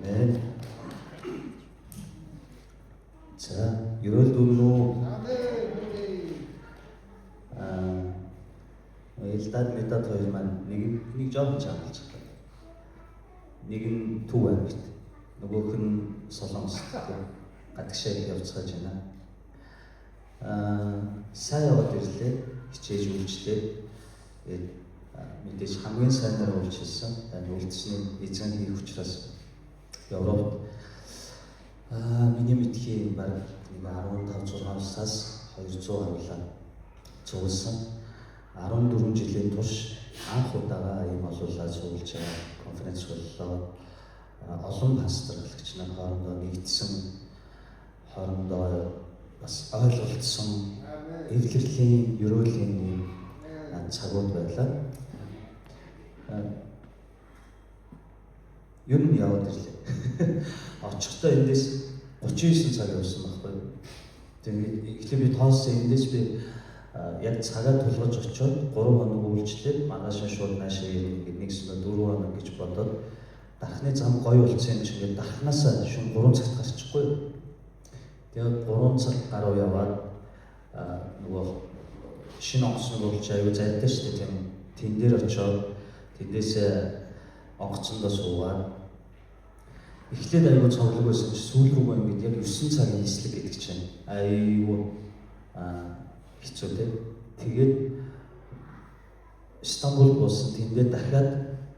Амен. За, ерөөл дүн үү? Амен. Аа, Элдад Медад хоёр маань нэг нэг жоохон чамлж байгаа. Нэг нь Төв аймагт, нөгөөх нь Солонгост гадагшаа явцгааж байна. Аа, сайн яваад ирлээ. Хичээж үйлчлээ. Тэгээд мэдээж хамгийн сайнаар үйлчилсэн. Танд үйлдэлсний эзэн хийх учраас Европт миний мэдхийн бараг 15 6 улсаас 200 авлаа цугласан. 14 жилийн турш анх удаага ийм олуулаа цуглаж байгаа конференц боллоо. Олон пастор халагч нар хоорондоо нэгдсэн, хоорондоо бас ойлголцсон, эвлэрлийн, ерөөлийн ийм цагууд байлаа. Ер нь яваад ирлээ. Очихдоо эндээс 39 цаг явсан байхгүй. Тэгээд эхлээ би тоолсон, эндээс би яг цагаа тулгаж очиод 3 хоног үйлчлээд маргааш нь шууд наашаа ирнэ гэдэг нэгсэн 4 хоног гэж бодоод дархны зам гоё болсон юм чинь ингээд дархнаасаа шөнө 3 цагт гарчихгүй. Тэгээд 3 цаг гаруй яваад нөгөө шинэ онгоцны болж аюу зайтай шүү дээ, тийм. Тэн дээр очиод тэндээсээ онгоцондоо суугаад эхлээд аюу цовлог байсан чи сүүл рүүгээ ингээд яг 9 цагийн нислэг гэдэг чинь аюу хэцүү те. Тэгээд Стамбул буусан, тэндээ дахиад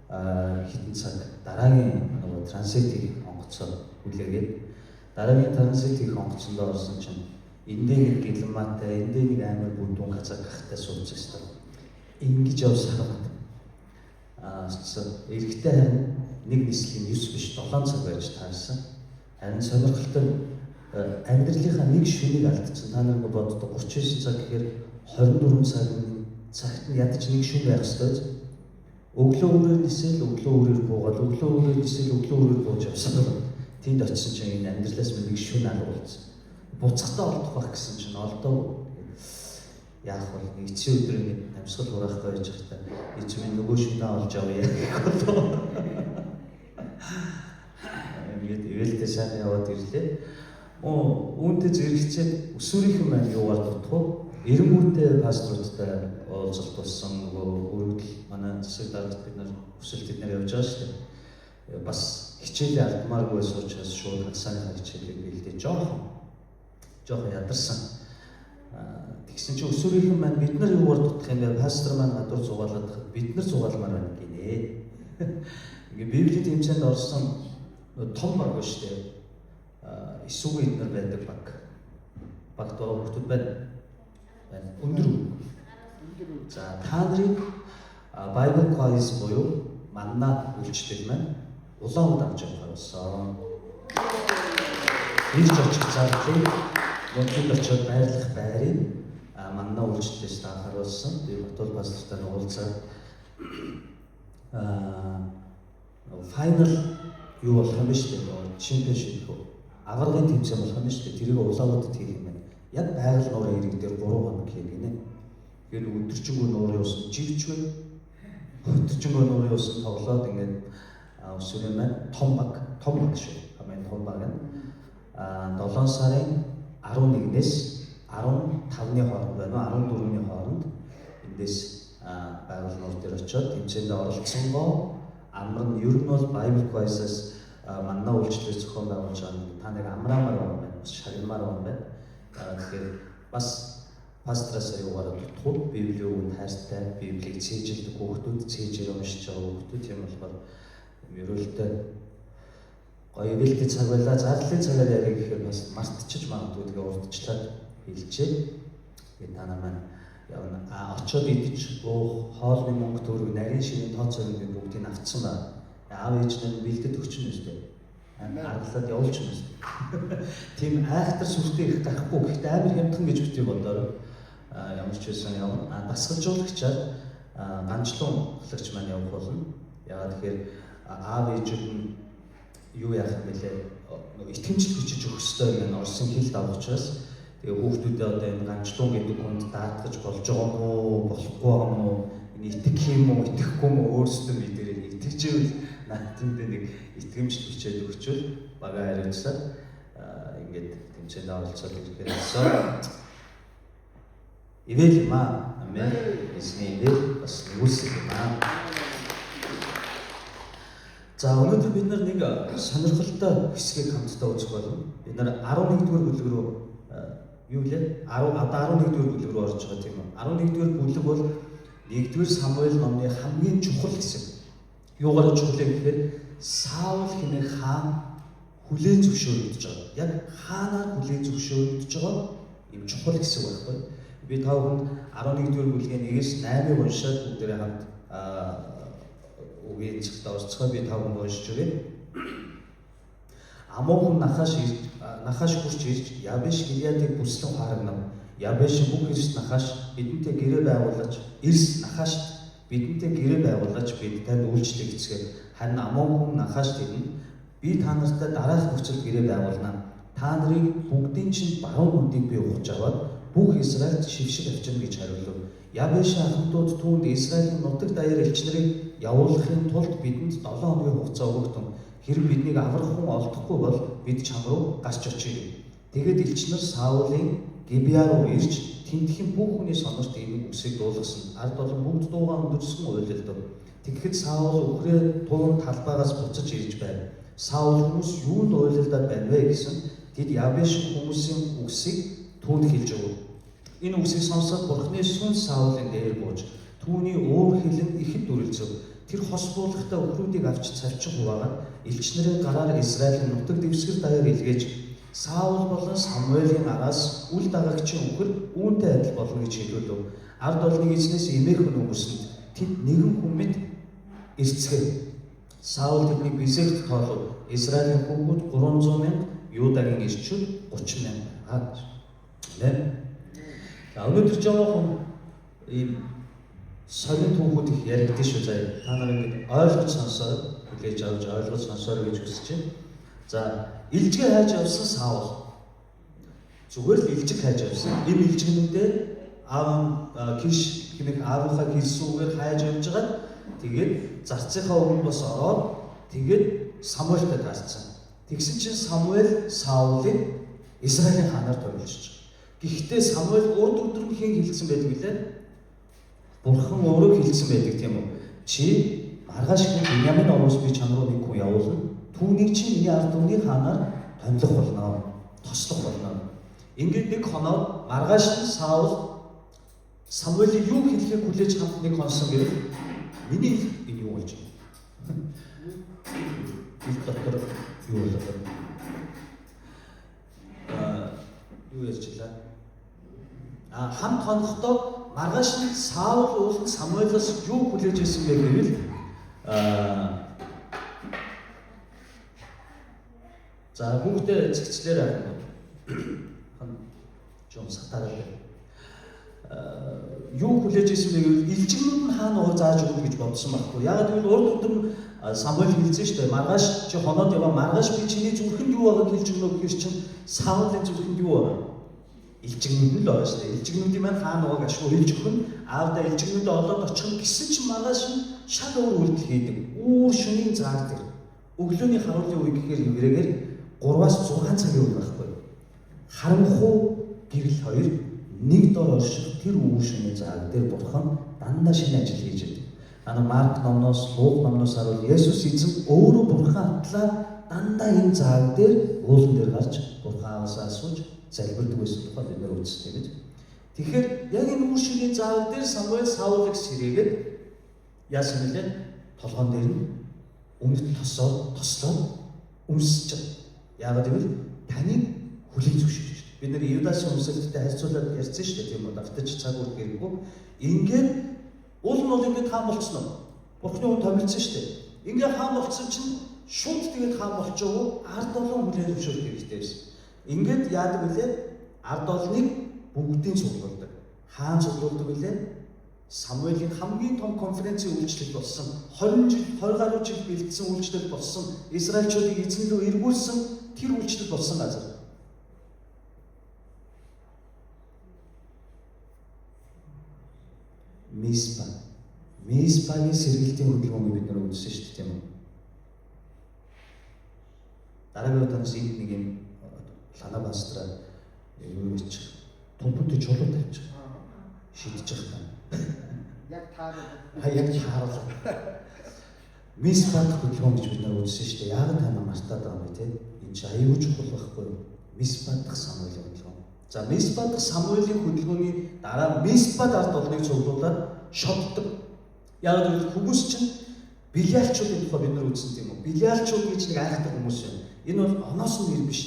хэдэн цаг дараагийн нөгөө транзит хийх онгоцоо хүлээгээд дараагийн транзит хийх онгоцондоо орсон чинь эндээ нэг гэлмаатай, эндээ нэг амар бүдүүн казак гахтай сууц өстой. Ингэж явсаар байна. Эрэгтэй харин нэг нислэгийн 9 биш 7 цаг байж таарсан. Харин сонирхолтой амьдралынхаа нэг шөнийг алдчихсан. Та нар ингэ боддог 39 цаг гэхээр 24 цаг цагт нь ядаж нэг шөнө байх ёстой. Өглөө үрээр нисэл, өглөө үрээр буугаад, өглөө үрээр нисэл, өглөө үрээр бууж явсан байна. Тэнд очисон чинь энэ амьдралаас минь нэг шөнө алга болсон. Буцахтаа олдох байх гэсэн чинь олдоогүй. Яах вэ? Нэг эцсийн өдөр ингэ амьсгал хураахгүй байж байхдаа эзэн минь нөгөө шөнөө олж авъя гэх болов. Ингээд ивэлтэй сайхан яваад ирлээ. Үүнтэй зэрэгцээд өсвөрийнхэн маань юугаар дутах вэ? Эренгүүтээ пасторуудтай уулзалт болсон, нөгөө өргөдөл манай засаг дарагт бид нар өсөлт тэднэр явж байгаа шүү дээ. Бас хичээлээ алдмааргүй байсан учраас шууд хагасааныхаа хичээлийг бэлдээ жоохон ядарсан. Тэгсэн чинь өсвөрийнхэн маань бид нар юугаар дутах юм бэ? Пастор маань гадуур зугаалаад бид нар зугаалмаар байна гинэ. Ингээ Библийн тэмцээнд орсон том баг ба шүү дээ. Эсүүгийн эднэр байдаг баг. Багт байгаа хүмүүс байна. Өндөр. За, та нарыг Bible Quiz буюу манна үйлчлэл маань улаан үд авч явахар болсон. Ирж очих зардлыг, мөндөд очиод байрлах байрыг манна үйлчлэлээс анхааруулсан. Би Батул пастортай уулзаад final юу болох юм бэ шүү дээ. Нөгөө championship аваргын тэмцээн болох юм шүү дээ. Тэрийг улаануудад хийх юм байна. Яг байгаль нуурын ирэг дээр 3 хоног хий гинэ. Тэгэхээр өдөржингөө нуурын ус живчвэ. Өдөржингөө нуурын ус тоглоод ингээд өсвөрийн маань том баг шүү. Хамгийн том баг нь 7 сарын 11-ээс 15-ны хооронд байна уу? 14-ний хооронд эндээс байгаль нуур дээр очиод тэмцээндээ оролцсонгоо амар нь ер нь бол Bible Quiz-аас манна үйлчлэлээр зохион байгуулж байгаа нь та нэг амраамаар байгаа юм байна. Бас шагнамаар байгаа юм байна. Тэгэхээр бас пастраасаа юугаараа дутхгүй, Библийн үгэнд хайртай, Библийг цээжилдэг хүүхдүүд, цээжээр уншиж байгаа хүүхдүүд юм болохоор ерөөлтэй гоё ивэлтэй цаг байлаа. Зарлалын цагаар яриа гэхээр бас мартчихж магадгүй, тэгээ урдчлаад хэлжээ. Тэгээд та нар маань явна. Очоод идэж уух хоолны мөнгө төгрөг, нарийн ширийн тооцоог би бүгдийг авцсан байна. Аав ээж нар бэлдэд өгч нь үстэй. Аргалаад явуулчих юм үстэй. Тийм айхтар сүртэй их гарахгүй, гэхдээ амар хямдхан гэж битгий бодоорой. Ямар ч байсан явна. Дасгалжуулагчаар ганцлуун ахлагч маань явах болно. Яагаад тэгэхээр аав ээжүүд нь юу яах юм бэлээ? Нөгөө итгэмжлэх бичиж өгөх ёстой юм байна. Оросын хил давах учраас тэгээ хүүхдүүдээ одоо энэ ганцлуун гэдэг хүнд даатгаж болж байгаа юм уу, болохгүй байгаа юм уу? Энэ итгэх юм уу, итгэхгүй юм уу өөрсдөө мэдэрээ. Итгэжээвэл Наадмын нэг итгэмжт бичээд өгчвөл бага хариуцлаа ингээд тэмцээнд оролцоод ирэхээр болсон. Ивэл юм аа. Амен. Эзний ивэл бас нэгүсэл юм аа. За өнөөдөр бид нар нэг сонирхолтой хэсгийг хамтдаа үзэх болно. Бид нар 11-р бүлэг рүү юу лээ? 10 одоо 11-р бүлэг рүү орж байгаа тийм үү? 11-р бүлэг бол 1-р Самуэль номны хамгийн чухал хэсэг. Юугаар чухал вэ гэхээр Саул хэмээх хаан хүлээн зөвшөөрөгдөж байгаа. Яг хаанаар хүлээн зөвшөөрөгдөж байгаа юм чухал хэсэг байхгүй. Би та бүхэнд 11-р бүлгийн 1-ээс 8-ыг уншаад бүгдээрээ хамт үгийн цагт орцгоо би та бүхэнд уншиж өгье. Амуу хүн Нахаш хурч ирж Явеш Гилеадыг бүслэн харагнав. Явеш бүх эрс Нахаш бидэнтэй гэрээ байгуулаж, эрс Нахашт бидэнтэй гэрээ байгуулаж бид танд үйлчлэх эцгээ. Харин Амуу хүн Нахаш тэдэнд би та нартай дараах нөхцөлд гэрээ байгуулна. Та нарыг бүгдийн чинь баруун нүдийг би ухаж аваад бүх Израильд шившиг авчирна гэж хариулв. Явеш ахмадууд түүнд Израилийн нутаг даяар элч нарыг явуулахын тулд бидэнд 7 хоногийн хугацаа өгөгдөн. Хэрэг биднийг аврах хүн олдохгүй бол бид чам руу гарч очие. Тэгэд элч нар Саулийн Гибеа руу ирж тэндхийн бүх хүний сонорт ийм үгсийг дуулгасан. Ард олон бүгд дуугаа өндөрсөн уйлалдав. Тэгэхэд Саул үхрээ туун талбайгаас буцаж ирж байв. Саул хүмүүс юунд уйлалдаад байна вэ гэсэн тэд Явеш хүмүүсийн үгсийг түүнд хэлж өгөв. Энэ үгсийг сонсоод Бурхны сүнс Саулын дээр бууж түүний уур хилэн ихэд дүрэлзэв. Тэр хос буулгахтаа өхрүүдийг авч цавчин хуваагаад элч нарын гараар Израилийн нутаг дэвсгэр даяар илгээж Саул болон Самуэлийн араас үл дагагчийн үхэр үүнтэй адил болно гэж хэлүүлв. Ард олныг эзнээс эмээх хүн өнгөрсөнд тэд нэгэн хүн мэд эрцгээв. Саул тэднийг Бизэгт тоолов. Израилийн хүүхүүд 300 мянга, Юдагийн эрчүүд 30 мянга байгаа. Амен. За өнөөдөр жоохон ийм сонин түүхүүд их яригдсан шүү заяа. Та нар ингэж ойлгож сонсоор, хүлээж авч ойлгож сонсоор гэж хүсэж байна. За, илжгээ хайж явсан Саул. Зүгээр л илжиг хайж явсан. Энэ илжгнүүдээ аав Киш хэмээх аавынхаа хэлсэн үгээр хайж явж байгаад тэгээд зарцынхаа өмнө бас ороод тэгээд Самуэльтай таарсан. Тэгсэн чинь Самуэль Саулыг Израилийн хаанаар томилж. Гэхдээ Самуэль урд өдөр нь хэн хэлсэн байдаг вүлээ? Бурхан өөрөө хэлсэн байдаг тийм үү? Чи маргааш хин Биньямин ороос би чам руу нэг хүн явуулна. Түүнийг чи миний ард түмний хаанаар томилох болно. Тослох болно. Ингээд нэг хоноод маргааш нь Саул Самуэлийн юу хэлхийг хүлээж хамт нэг хонсон гэвэл миний энэ юу болж байна? Ил дотор юу болоод байна? Юу ярьж илаа? Хамт хонохдоо маргааш нь Саул ууланд Самуэлаас юу хүлээж ирсэн бэ гэвэл за хүүхдээ цэгцлэр авах нь жон сатараад юу хүлээж ирсэн бэ гэвэл илжигнүүд нь хаана уу зааж өгнө гэж бодсон байхгүй. Яг гэвэл урд өдөр нь Самуэль хэлсэн шүү дээ. Маргааш чи хоноод яваа, маргааш би чиний зүрхэнд юу байгааг хэлж өгнө гэхэр чинь Саулийн зүрхэнд юу байгаа? Илжигнүүд нь л байгаа шүү дээ. Илжигнүүдийн маань хаана байгааг ашгүй хэлж өгөх нь аавдаа илжигнүүдээ олоод очих нь гэсэн чинь маргааш нь шал өөр үйлдэл хийдэг. Үүр шөнийн цаг дээр. Өглөөний харуулын үе гэхээр еврейгээр 3-аас 6 цагийн үе байхгүй. Харанхуу гэрэл хоёр нэг дор орших тэр үүр шөнийн цаг дээр бурхан дандаа шинэ ажил хийж байдаг. Ана Марк номноос, Лук номноос харуул Есүс эзэн өөрөө бурхан атлаа дандаа энэ цаг дээр уулан дээр гарч бурхан ааваасаа асууж залбирдаг байсан тухай бид нэр үзсэн гэж. Тэгэхээр яг энэ үр шигийн заавал дээр Самуэль Саулыг сэрээгээд яасан бэлээ? Толгоон дээр нь өмнөд тосоод тослоод өмсөж байгаа. Яагаад гэвэл таныг хүлээн зөвшөөрч. Бид нэр Юдасын өмсөлттэй харьцуулаад ярьсан шүү дээ, тийм үү? Давтаж цаг үр хэрэггүй. Ингээд уул нь бол ингээд хаан болцсон уу? Бурхны хүн томилсон шүү дээ. Ингээд хаан болцсон чинь шууд тэгээд хаан болчихоогүй ард олон хүлээн зөвшөөрөх хэрэгтэй байсан. Ингээд яадаг вүлээ? Ард олныг бүгдийг цуглуулдаг. Хаан цуглуулдаг вүлээ? Самуэлийн хамгийн том конференцийн үйлчлэл болсон. 20 жил, 20 гаруй жил бэлдсэн үйлчлэл болсон. Израильчуудыг эзэн рүү эргүүлсэн тэр үйлчлэл болсон газар. Миспа. Миспагийн сэргэлтийн хөдөлгөөнийг бид нар үзсэн шүү дээ, тийм үү? Дараагийн удаанаас энд нэг юм лана бастраа юу ячих. Тумпантай чулуу тавьчих. Шидчих та. Яг тааруулаад. А яг тааруулаад. Мисбат хөдөлгөөн гэж бид нар үзсэн шүү дээ. Яагаад та нар мартаад байгаа юм бэ те? Энэ чинь аюул чухал байхгүй юу? Мисбат дахь Самуэлийн хөдөлгөөн. За Мисбат дахь Самуэлийн хөдөлгөөний дараа Мисбат ард олныг цуглуулад шоддог. Яагаад гэвэл хүмүүс чинь Билиалчуудын тухай бид нар үзсэн тийм үү? Билиалчууд гэж нэг айхтар хүмүүс байна. Энэ бол оноос нь нэр биш.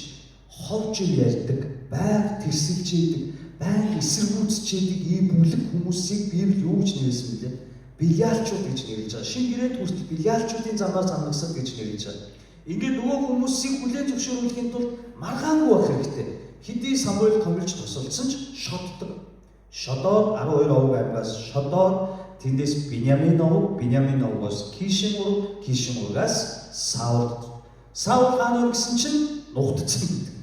Ховж ярьдаг, байг тэрсэлж идэг, байг эсэргүүцэж идэг ийм бүлэг хүмүүсийг Библи юу гэж нэрлэсэн бэлээ? Билиалчууд гэж нэрлэж байгаа. Шинэ гэрээнд хүртэл билиалчуудын замаар замнагсад гэж нэрлэж байгаа. Ингээд нөгөө хүмүүсийг хүлээн зөвшөөрүүлэхийн тулд маргаангүй байх хэрэгтэй. Хэдий Самуэль томилж тусалсан ч шоддог. Шодоод 12 овог аймгаас шодоод тэндээс Биньямин овог, Биньямин овгоос Кишин ураг, Кишин урагаас Саул. Саул хаан гэсэн чинь нухтцсан гэдэг.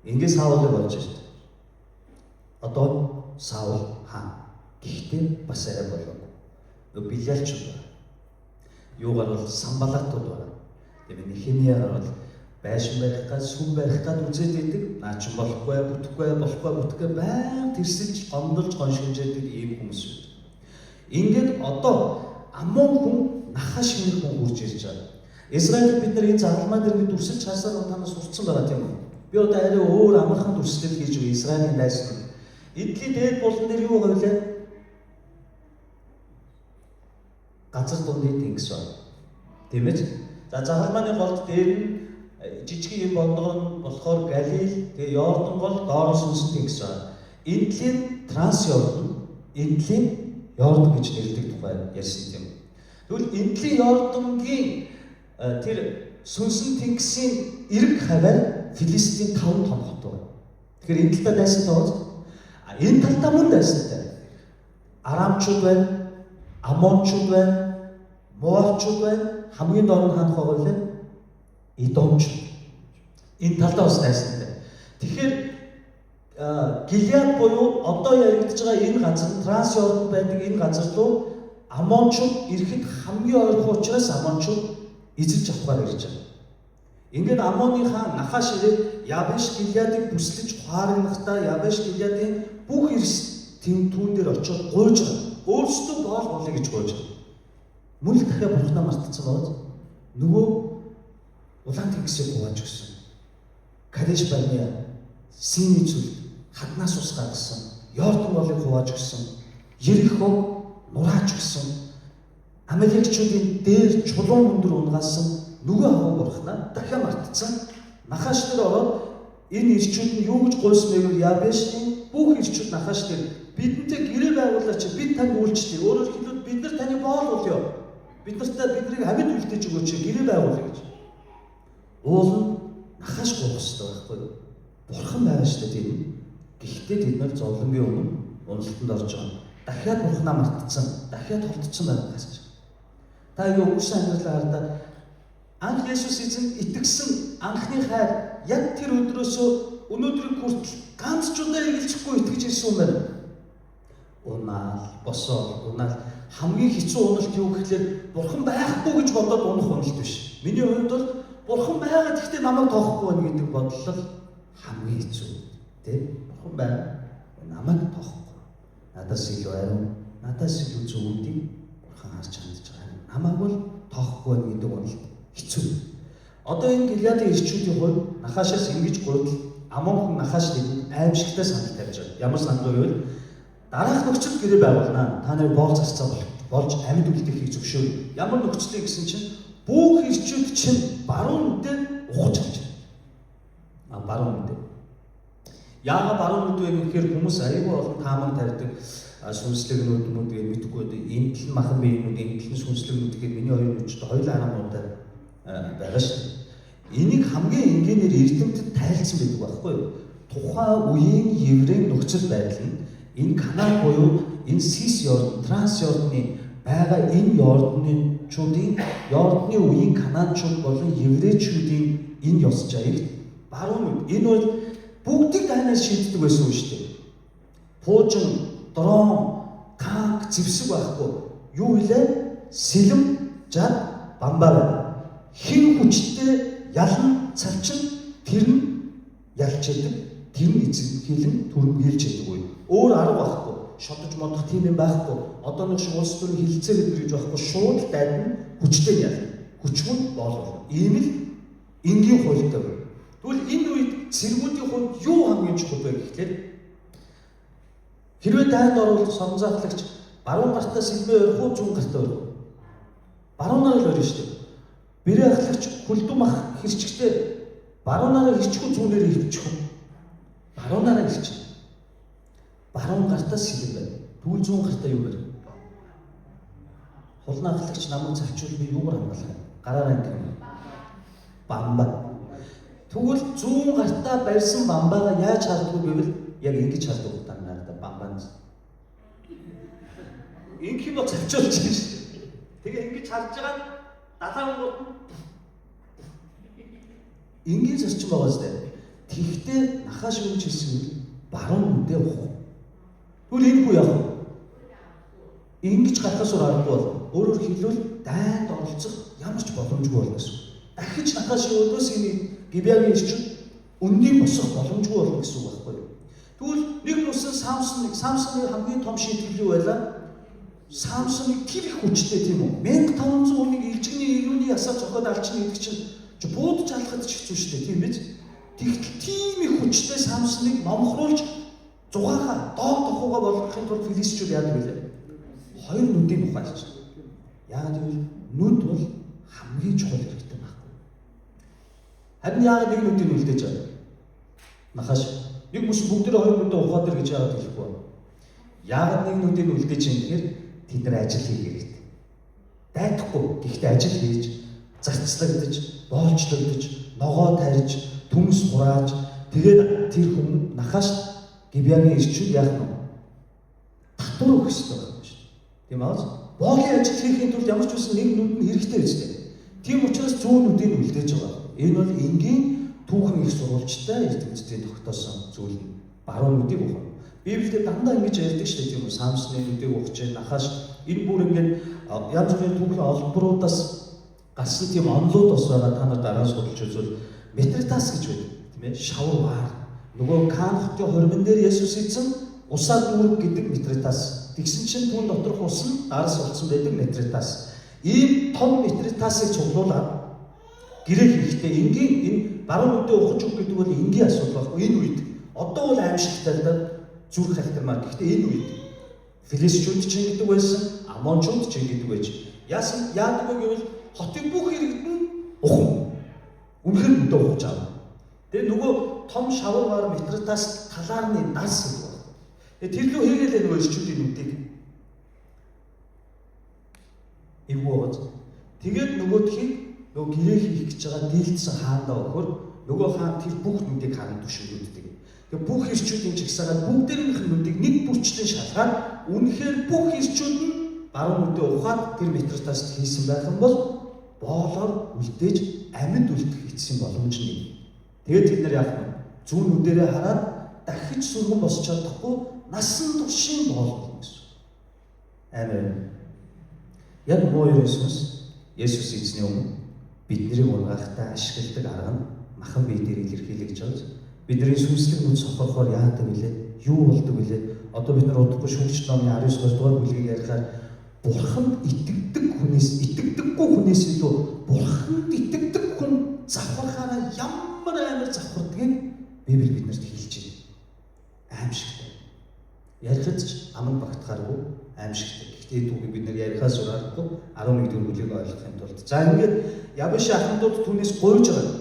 Ингээд Саулыг болж ирд. Одоо Саул хаан. Гэхдээ бас арай болоогүй. Нөгөө билиалчуд байна. Юугаар бол самбалатууд байна. Тэгээ Нехемия гарвал байшин барих гад, сүм барих гад үзээд идэг. Наа чин болохгүй, бүтэхгүй, болохгүй, бүтэхгүй баян тэрсэлж, гомдолж, гоншигж идэг ийм хүмүүс байдаг. Ингээд одоо Аммон хүн Нахаш гэх хүн хурж ирж байгаа. Израилд бид нар энэ загалмай дээр бид дүрсэлж харсаар танаас сурцсан байгаа тийм үү? Би одоо арай өөр амархан дүрслэл хийж өгье Израилийн дайсан. Эдлийн дээд булан дээр юу байгаа вэ? Газар дундын тэнгис байна. Тийм ээ? За загалмайны голд дээр нь жижиг юм бондгор нь болохоор Галил, тэгээ Йордан гол доор сүнсэн тэнгис байна. Эндлийн Транс Йордан, эндлийн Йордан гэж нэрлэдэг тухай ярьсан тийм. Тэгвэл эндлийн Йордангийн тэр сүнсэн тэнгисийн эрг хаваар Филистийн 5 том хот байна. Тэгэхээр энэ талдаа дайсан тооц. А энэ талдаа мөн дайсантай. Арамчууд байна, Амончууд байна, Моавчууд байна. Хамгийн доор нь хаанах байгаа вэ? Идомчууд. Энэ талдаа бас дайсантай. Тэгэхээр Гилеад буюу одоо яригдж байгаа энэ газар Транс Йордан байдаг энэ газар руу Амончууд ирэхэд хамгийн ойрхон учраас Амончууд эзэлж авахар ирж байгаа. Ингээд Амоны хаан Нахаш ирээд Ябеш Гилеадыг бүслэж хуарнахтаа Ябеш Гилеадын бүх эрс тэм түүн дээр очиод гуйж байгаа. Өөрсдөө боол болъё гэж гуйж байгаа. Мөн л дахиад бурхнаа мартцсан байгаа. Нөгөө улаан тэнгисийг хувааж өгсөн. Кадеш Барниа Синий зүлд хаднаас ус гаргасан. Йордан голыг хувааж өгсөн. Ерихог нурааж өгсөн. Амалекчүүдийн дээр чулуун өндөр унгаасан нөгөө агуу бурхнаа дахиад мартцсан. Нахаш дээр ороод энэ ирчүүд нь юу гэж гуйсан бэ гэвэл Ябешний бүх ирчүүд Нахаш дээр бидэнтэй гэрээ байгуулаач, бид танд үйлчлэе. Өөрөөр хэлбэл бид нар таны боол болёо. Бид нартай биднийг амьд үлдээж өгөөч, гэрээ байгуулъя гэж. Уул нь Нахаш гуйх хэрэгтэй байхгүй юу? Бурхан байгаа шүү дээ тийм. Гэхдээ тэд нар зовлонгийн өмнө уналтанд орж байгаа. Дахиад бурхнаа мартцсан, дахиад холдсон байгаа гэж. Та ингэ өнгөрсөн амьдралаа хардаа анх Есүс эзэнд итгэсэн анхны хайр яг тэр өдрөөсөө өнөөдрийг хүртэл ганц ч удаа эргэлзэхгүй итгэж ирсэн юм байна. Унаал, босоо, унаал хамгийн хэцүү уналт юу гэхлээр бурхан байхгүй гэж бодоод унах уналт биш. Миний хувьд бол бурхан байгаа гэхдээ намайг тоохгүй байна гэдэг бодол л хамгийн хэцүү. Тэ? Бурхан байна. Намайг тоохгүй. Надаас илүү ариун, надаас илүү зөв үүдийг бурхан харж хандж байгаа. Намайг бол тоохгүй байна гэдэг уналт хэцүү. Одоо энэ Гилеадын ирчүүдийн хувьд Нахашаас ингэж гуйдал Амон хүн Нахаш тэдэнд аимшигтай санал тавьж байгаа. Ямар санал вэ гэвэл дараах нөхцөл гэрээ байгуулнаа. Та нарыг боол зарцаа болж амьд үлдээхийг зөвшөөр. Ямар нөхцөлийг гэсэн чинь бүх ирчүүд чинь баруун нүдээ ухаж авч байна. А баруун нүдээ. Яагаад баруун нүд вэ гэхээр хүмүүс аюул олон таамаг тавьдаг сүнслэг нүд мүд гэж мэдэхгүй байдаг. Энэ тал нь махан биеийн нүд, энэ тал нь сүнслэг нүд гэхээр миний хоёр нүд чинь хоёулаа харам муутай байгаа шүү дээ. Энийг хамгийн энгийнээр эрдэмтэд тайлцсан байдаг байхгүй юу? Тухайн үеийн еврейн нөхцөл байдал нь энэ Канад буюу энэ Сис Йордан, Транс Йорданы байгаа энэ Йорданчуудын Йорданы үеийн Канадчууд болон еврейчүүдийн энэ ёс жаягт баруун нүд. Энэ бол бүгдийг дайнаар шийддэг байсан юм шүү дээ. Пуужин, дрон, танк, зэвсэг байхгүй. Юу илээ? Сэлэм, жад, бамбаа байна. Хин хүчтэй Ялан цавчин тэр нь ялж яадаг, тэр нь эзэн хилэн түрэмгийлж яадаг үе. Өөр арга байхгүй. Шодож модох тийм юм байхгүй. Одоо нэг шиг улс төрийн хилцээр гэж байхгүй. Шууд дайдна, хүчтэй ялна. Хүчгүй боол болно. Ийм л энгийн хуультай байна. Тэгвэл энэ үед цэргүүдийн хувьд юу хамгийн чухал вэ гэхлээр хэрвээ дайнд орвол соронзаахлагч баруун гартаа сэлмээ өрөх үү, зүүн гартаа өрөх үү? Баруунаар л өрнө шүү дээ. Бэрээ ахлагч хүлдүү мах хэрчгтээ баруунаараа хэрчих үү, зүүнээрээ хэрчих үү? Баруунаараа хэрчих. Баруун гартаа сэлэм байна. Тэгвэл зүүн гартаа юу барь? Хулнаа ахлагч намайг завчвал би юугаар хамгаалах юм? Гараараа ингэх юм. Бамба. Тэгвэл зүүн гартаа барьсан бамбаага яаж харддаг вэ гэвэл яг ингэж харддаг та нараа бамбаанд. Ингэх юм бол завчуулж байна шүү дээ. Тэгээ ингэж харж байгаа нь далайн гот энгийн зарчим байгаа зү. Тэгвэл нахааш юу гэж хэлсэн юм баруун нүдээ ухах. Тэгвэл энэ хүү яах вэ? Ингэж гарахаас өөр аргагүй бол өөрөөр хэлбэл дайнд оролцох ямар ч боломжгүй болно гэсэн. Дахиж нахаашийн өдөөс энэ Гибягийн ирчүүд үннийг босох боломжгүй болно гэсэн үг байхгүй юу? Тэгвэл нэг мөсөн Самсоны хамгийн том шийтгэл юу байлаа? Самсоныг тэр их хүчтэй тийм үү? 1500 хүнийг илжигний юуны ясаа зохиод алчна гэдэг чинь буудаж алхахад ч хэцүү шүү дээ, тийм биз? Тэгтэл тийм их хүчтэй Самсоныг номхруулж зугаагаа доод тохуугаа болгохын тулд филистичүүд яадаг вэ? Хоёр нүдийг ухаалж. Яагаад гэвэл нүд бол хамгийн чухал хэрэгтэй байхгүй. Харин яагаад нэг нүдийг үлдээж байгаа? Нахаш нэг бүс бүгдээ хоёр нүдээ ухаад ир гэж яагаад хэлэхгүй вэ? Яагаад нэг нүдийг үлдээж юм гэхээр тэд нар ажил хийх хэрэгтэй. Дайдахгүй. Гэхдээ ажил хийж, зарцлагдаж, боолчлогдож, ногоо тарьж, төмс хурааж, тэгээд тэр хүн нахаш Гибягийн ирчүүд яах нь вэ? Татвар өгөх ёстой байна шүү дээ. Тийм аа? Боолын ажил хийхийн тулд ямар ч үсэн нэг нүд нь хэрэгтэй үстэй. Тийм учраас зүүн нүдийг үлдээж байгаа. Энэ бол энгийн түүхэн их сурвалжтай эрдэмтдийн тогтоосон зүйл нь баруун нүдийг ухна. Библиэд дандаа ингэж ярьдаг шүү дээ, тийм үү? Самсны нүдийг ухаж, нахаш энэ бүр ингээд янз бүрийн түүхэн олборуудаас гарсан тийм онлууд бас байгаа. Та нар дараа нь судалж үзвэл Метритас гэж байдаг, тийм ээ? Шавар ваар. Нөгөө Кан хотын хормон дээр Есүс эзэн усаа дүүрэг гэдэг Метритас. Тэгсэн чинь түүн доторх ус нь дарс болсон байдаг Метритас. Ийм том Метритасыг цуглуулад гэрээ хийхдээ энгийн энэ баруун нүдээ ухаж өгөх гэдэг бол энгийн асуудал байхгүй энэ үед. Одоо бол аимшигтай л да, зүрх халтармаар. Гэхдээ энэ үед филистичүүд ч ингэдэг байсан, амончууд ч ингэдэг байж. Яасан яадаг вэ гэвэл хотын бүх иргэд нь ухан. Үнэхээр нүдээ ухаж авна. Тэгээ нөгөө том шавар Метритас талаар нь дарс гэдэг байна. Тэгээ тэр лүү хийгээл нөгөө ирчүүдийн нүдийг. Эвгүй байгааз. Тэгээд нөгөөдхийг нөгөө гэрээ хийх гэж байгаа дийлдсэн хаандаа өгөхөр нөгөө хаан тэр бүх нүдийг харан түшиглүүлдэг. Тэгээ бүх ирчүүдийн чигсаагаад бүгдээрийнх нь нүдийг нэг бүрчлэн шалгаад үнэхээр бүх ирчүүд нь баруун нүдээ ухаад тэр Метритаст хийсэн байх юм бол боолоор үлдээж амьд үлдэх эцсийн боломж нь. Тэгээд тэд нар яах вэ? Зүүн нүдэрээ хараад дахиж сүргэн босч чадахгүй насан туршийн боол болно гэсэн. Амар. Яг муу Есүс Есүс эзний өмнө биднийг унгаахтаа ашигладаг арга нь махан бие дээр илэрхийлэгдэж байгаа. Бидний сүнслэг нүд сохорхоор яадаг вүлээ? Юу болдог вүлээ? Одоо бид нар удахгүй шүүгч номын 19 дугаар бүлгийг ярихаар Бурханд итгэдэг хүнээс итгэдэггүй хүнээс илүү Бурханд итгэдэг хүн завхархаараа ямар амар завхардгийг Библи биднэрт хэлж байна. Аимшигтай. Ярихад ч аман багтахааргүй аимшигтай. Гэхдээ түүхийг бид нэр ярихаас өөр аргагүй 11 дугаар бүлгийг ойлгохын тулд. За ингээд Ябиш ахмадууд түүнээс гуйж байгаа.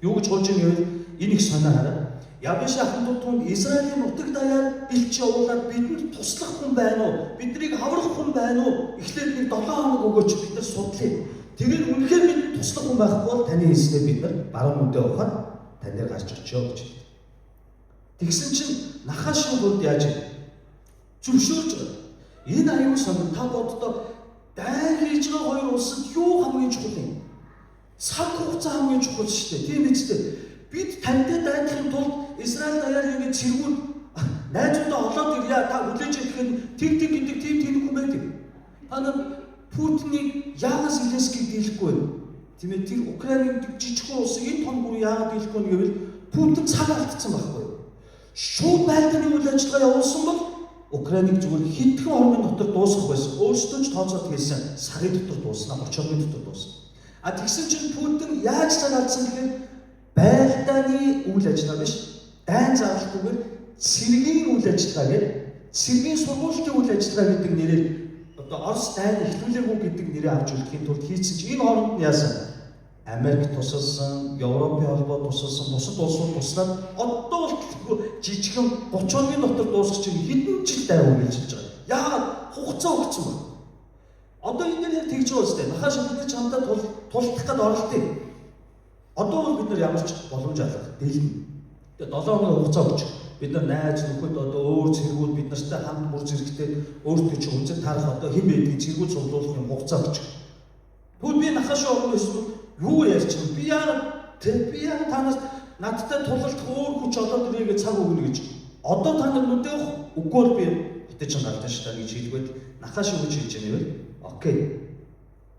Юу гэж гуйж байгаа гэвэл энэ их сонио хараа. Ябиш ахмадууд түүнд Израилийн нутаг даяар элч явуулаад бидэнд туслах хүн байна уу? Биднийг аврах хүн байна уу? Эхлээд нэг 7 хоног өгөөч, бид нар судлаа. Тэгээд үнэхээр бид туслах хүн байхгүй бол таны хэлснээр бид нар баруун нүдээ ухаад тань дээр гарч очио гэж хэлдэг. Тэгсэн чинь Нахашийн хувьд яаж зөвшөөрч байгаа. Энэ аюул сонир та боддоо дайн хийж байгаа хоёр улсад юу хамгийн чухал юм? Цаг хугацаа хамгийн чухал шүү дээ. Тийм биз дээ. Бид тантай дайдахын тулд Израиль даяар ингээд цэргүүд найзуудаа олоод ирья. Та хүлээж ирэхэд тэг тэг гэдэг тийм тэнэг хүн байдаг. Та нар Путинийг яагаас Зеленскийг дийлэхгүй вэ? Тийм ээ, тэр Украины жижигхэн улсыг энэ том гүр яагаад дийлэхгүй нь гэвэл Путин цаг алдсан байхгүй юу? Шууд байлдааны үйл ажиллагаа явуулсан бол Украиныг зүгээр хэдхэн хоногийн дотор дуусгах байсан. Өөрсдөө ч тооцоод хэлсэн сарын дотор дуусна, 30 хоногийн дотор дуусна. А тэгсэн чинь Путин яаж цаг алдсан гэхээр байлдааны үйл ажиллагаа биш, дайн зарлахгүйгээр цэргийн үйл ажиллагаа гэдэг, цэргийн сургуулийн үйл ажиллагаа гэдэг нэрээр одоо Орос дайн эхлүүлээгүй гэдэг нэрээ авч үлдэхийн тулд хийсэн чинь энэ хооронд нь яасан? Америк тусалсан, Европын холбоо тусалсан, бусад улсууд туслаад одоо болтол жижигхэн 30 хоногийн дотор дуусгах чинь хэдэн жил дай үргэлжилж байгаа. Яагаад хугацаа өгсөн бэ? Одоо энэ дээр яг тэгж байгаа үстэй. Нахааш бид нар чамдаа тулдах гээд оролтыг. Одоо бол бид нар ямар ч боломж алга дийлнэ. Тэгээ 7 хоногийн хугацаа өгч бид нар найз нөхөд одоо өөр цэргүүд бид нартай хамт мөр зэрэгтэй өөртөө чи хүнзэл таарах одоо хэн байдгийг цэргүүд цуглуулах юм хугацаа өгч. Тэгвэл би нахааш орно гэсэн юу ярьж чинь би яагаад тэг би яагаад танаас надтай тулалдах өөр хүч олоод ирээ гэж цаг өгнө гэж. Одоо та нар нүдээ үгүй бол би хотын чинь гардаг шүү дээ гэж хэлбэл нахааш юу гэж хэлж байгаа юм бэ? Окей.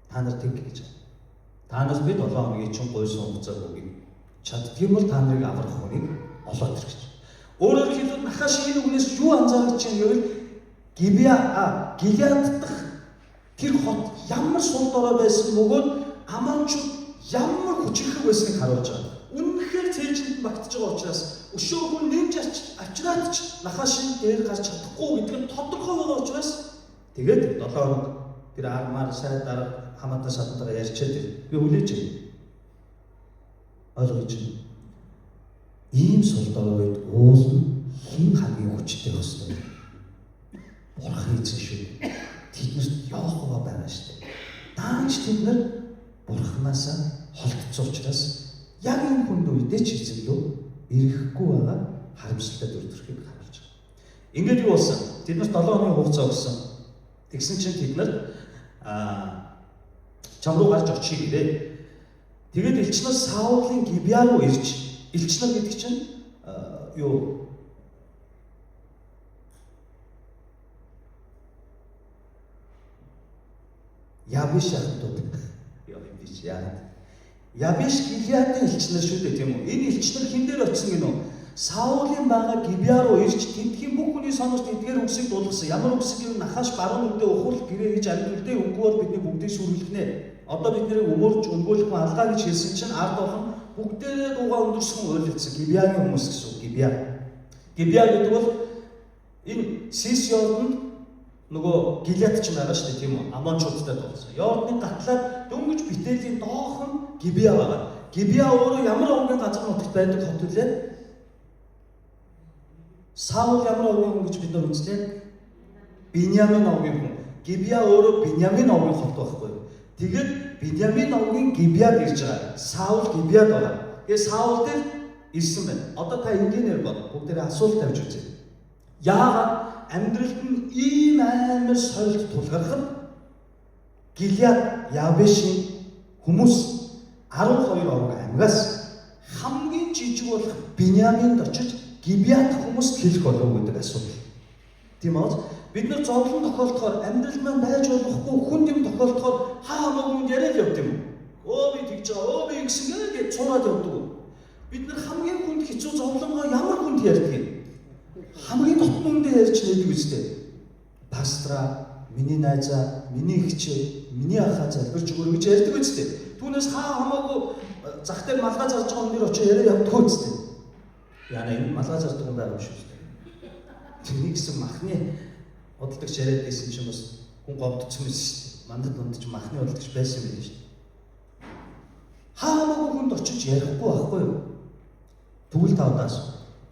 Та нар тэг гэж. Та нараас би 7 хоногийн чинь гуйсан хугацааг өгье. Чаддгийм бол та нарыг аврах хүнийг олоод ир гэж. Өөрөөр хэлбэл нахааш энэ үгнээс юу анзаарч байна гэвэл Гибя Гилеад дахь тэр хот ямар сул дорой байсан бөгөөд Амончууд ямар хүчирхэг байсныг харуулж байгаа. Үнэхээр цээжинд багтж байгаа учраас өшөө хүн нэмж авчираад ч нахашин дээр гарч чадахгүй гэдэг нь тодорхой байгаа учраас тэгээд 7 хоног тэр армаар сайд дарга хамаатан садантайгаа ярьчаад би хүлээж байна. Ойлгож байна. Ийм сул дорой үед уул нь хэн хамгийн хүчтэй байх ёстой вэ? Бурхан эзэн шүү. Тэднэрт явах байгаа шүү дээ. Даанч тэд нар Бурханаасаа холдсон учраас яг энэ хүнд үедээ ч эзэн лөө ирэхгүй байгаа харамсалтай дүр төрхийг харуулж байгаа. Ингээд юу болсон? Тэд нарт 7 хоногийн хугацаа өгсөн. Тэгсэн чинь тэд нар чам руу гарч очих гэлээ. Тэгээд элч нар Саулын Гибя руу ирж, элч нар гэдэг чинь юу Явиш ахтууд. Яа юм биш яагаад? Явиш Гилеадын элч нар шүү дээ, тийм үү? Энэ элч нар хэн дээр очсон гинөө? Саулын байгаа Гибя руу ирж тэндхийн бүх хүний сонорт эдгээр үгсийг дуулгасан. Ямар үгс гэвэл нахааш баруун нүдээ ухуул гэрээ хийж амьд үлдээ, үгүй бол бидний бүгдийг сүргэлнэ. Одоо бид нарыг өмөрж өмгөөлөх хүн алгаа гэж хэлсэн чинь ард олон бүгдээрээ дуугаа өндөрсөн уйлалцсан. Гибягийн хүмүүс гэсэн үг. Гибя. Гибя гэдэг бол энэ Сис Йорданд нөгөө Гилеад ч байгаа шүү дээ, тийм үү? Амончуудтай тулсан. Йордны гатлаад дөнгөж Битээлийн доохон Гибя байгаа. Гибя өөрөө ямар овгийн газар нутагт байдаг хот вүлээ? Саул ямар овгийн хүн гэж бид нар үзлээ? Биньямин овгийн хүн. Гибя өөрөө Биньямин овгийн хот байхгүй юу? Тэгээд Биньямин овгийн Гибяд ирж байгаа. Саул Гибяд байгаа. Тэгээд Саул дээр ирсэн байна. Одоо та энгийнээр бод. Бүгдээрээ асуулт тавьж үзье. Яагаад амьдралд нь ийм амар сорилт тулгархад Гилеад Явешийн хүмүүс 12 овог аймагаас хамгийн жижиг болох Биньяминд очиж Гибяд хүмүүст хэлэх болов гэдэг асуудал. Тийм үү? Бид нар зовлон тохиолдохоор амьдрал маань байж болохгүй хүнд юм тохиолдохоор хаа хамаагүй хүнд яриад явд юм уу? Өө би тэгж байгаа, өө би ингэсэн гэж цуураад явдаг. Бид нар хамгийн хүнд хэцүү зовлонгоо ямар хүнд ярьдаг юм? Хамгийн дотн хүндээ ярьж нээдэг үстэй. Пастра, миний найзаа, миний эгчээ, миний ахаа залбирч өгөөрэй гэж ярьдаг үстэй. Түүнээс хаа хамаагүй зах дээр малгай зарж байгаа хүн дээр очиж яриад явдаг үстэй. Яна энэ малгай зардаг хүн байгаа юм шүү дээ. Тэрний гэсэн махны худалдагч яриад байсан чинь бас хүн гомдсон байсан шүү дээ. Мандад дунд чинь махны худалдагч байсан юм байна шүү дээ. Хаа хамаагүй хүнд очиж ярихгүй байхгүй юу? Тэгвэл та удаас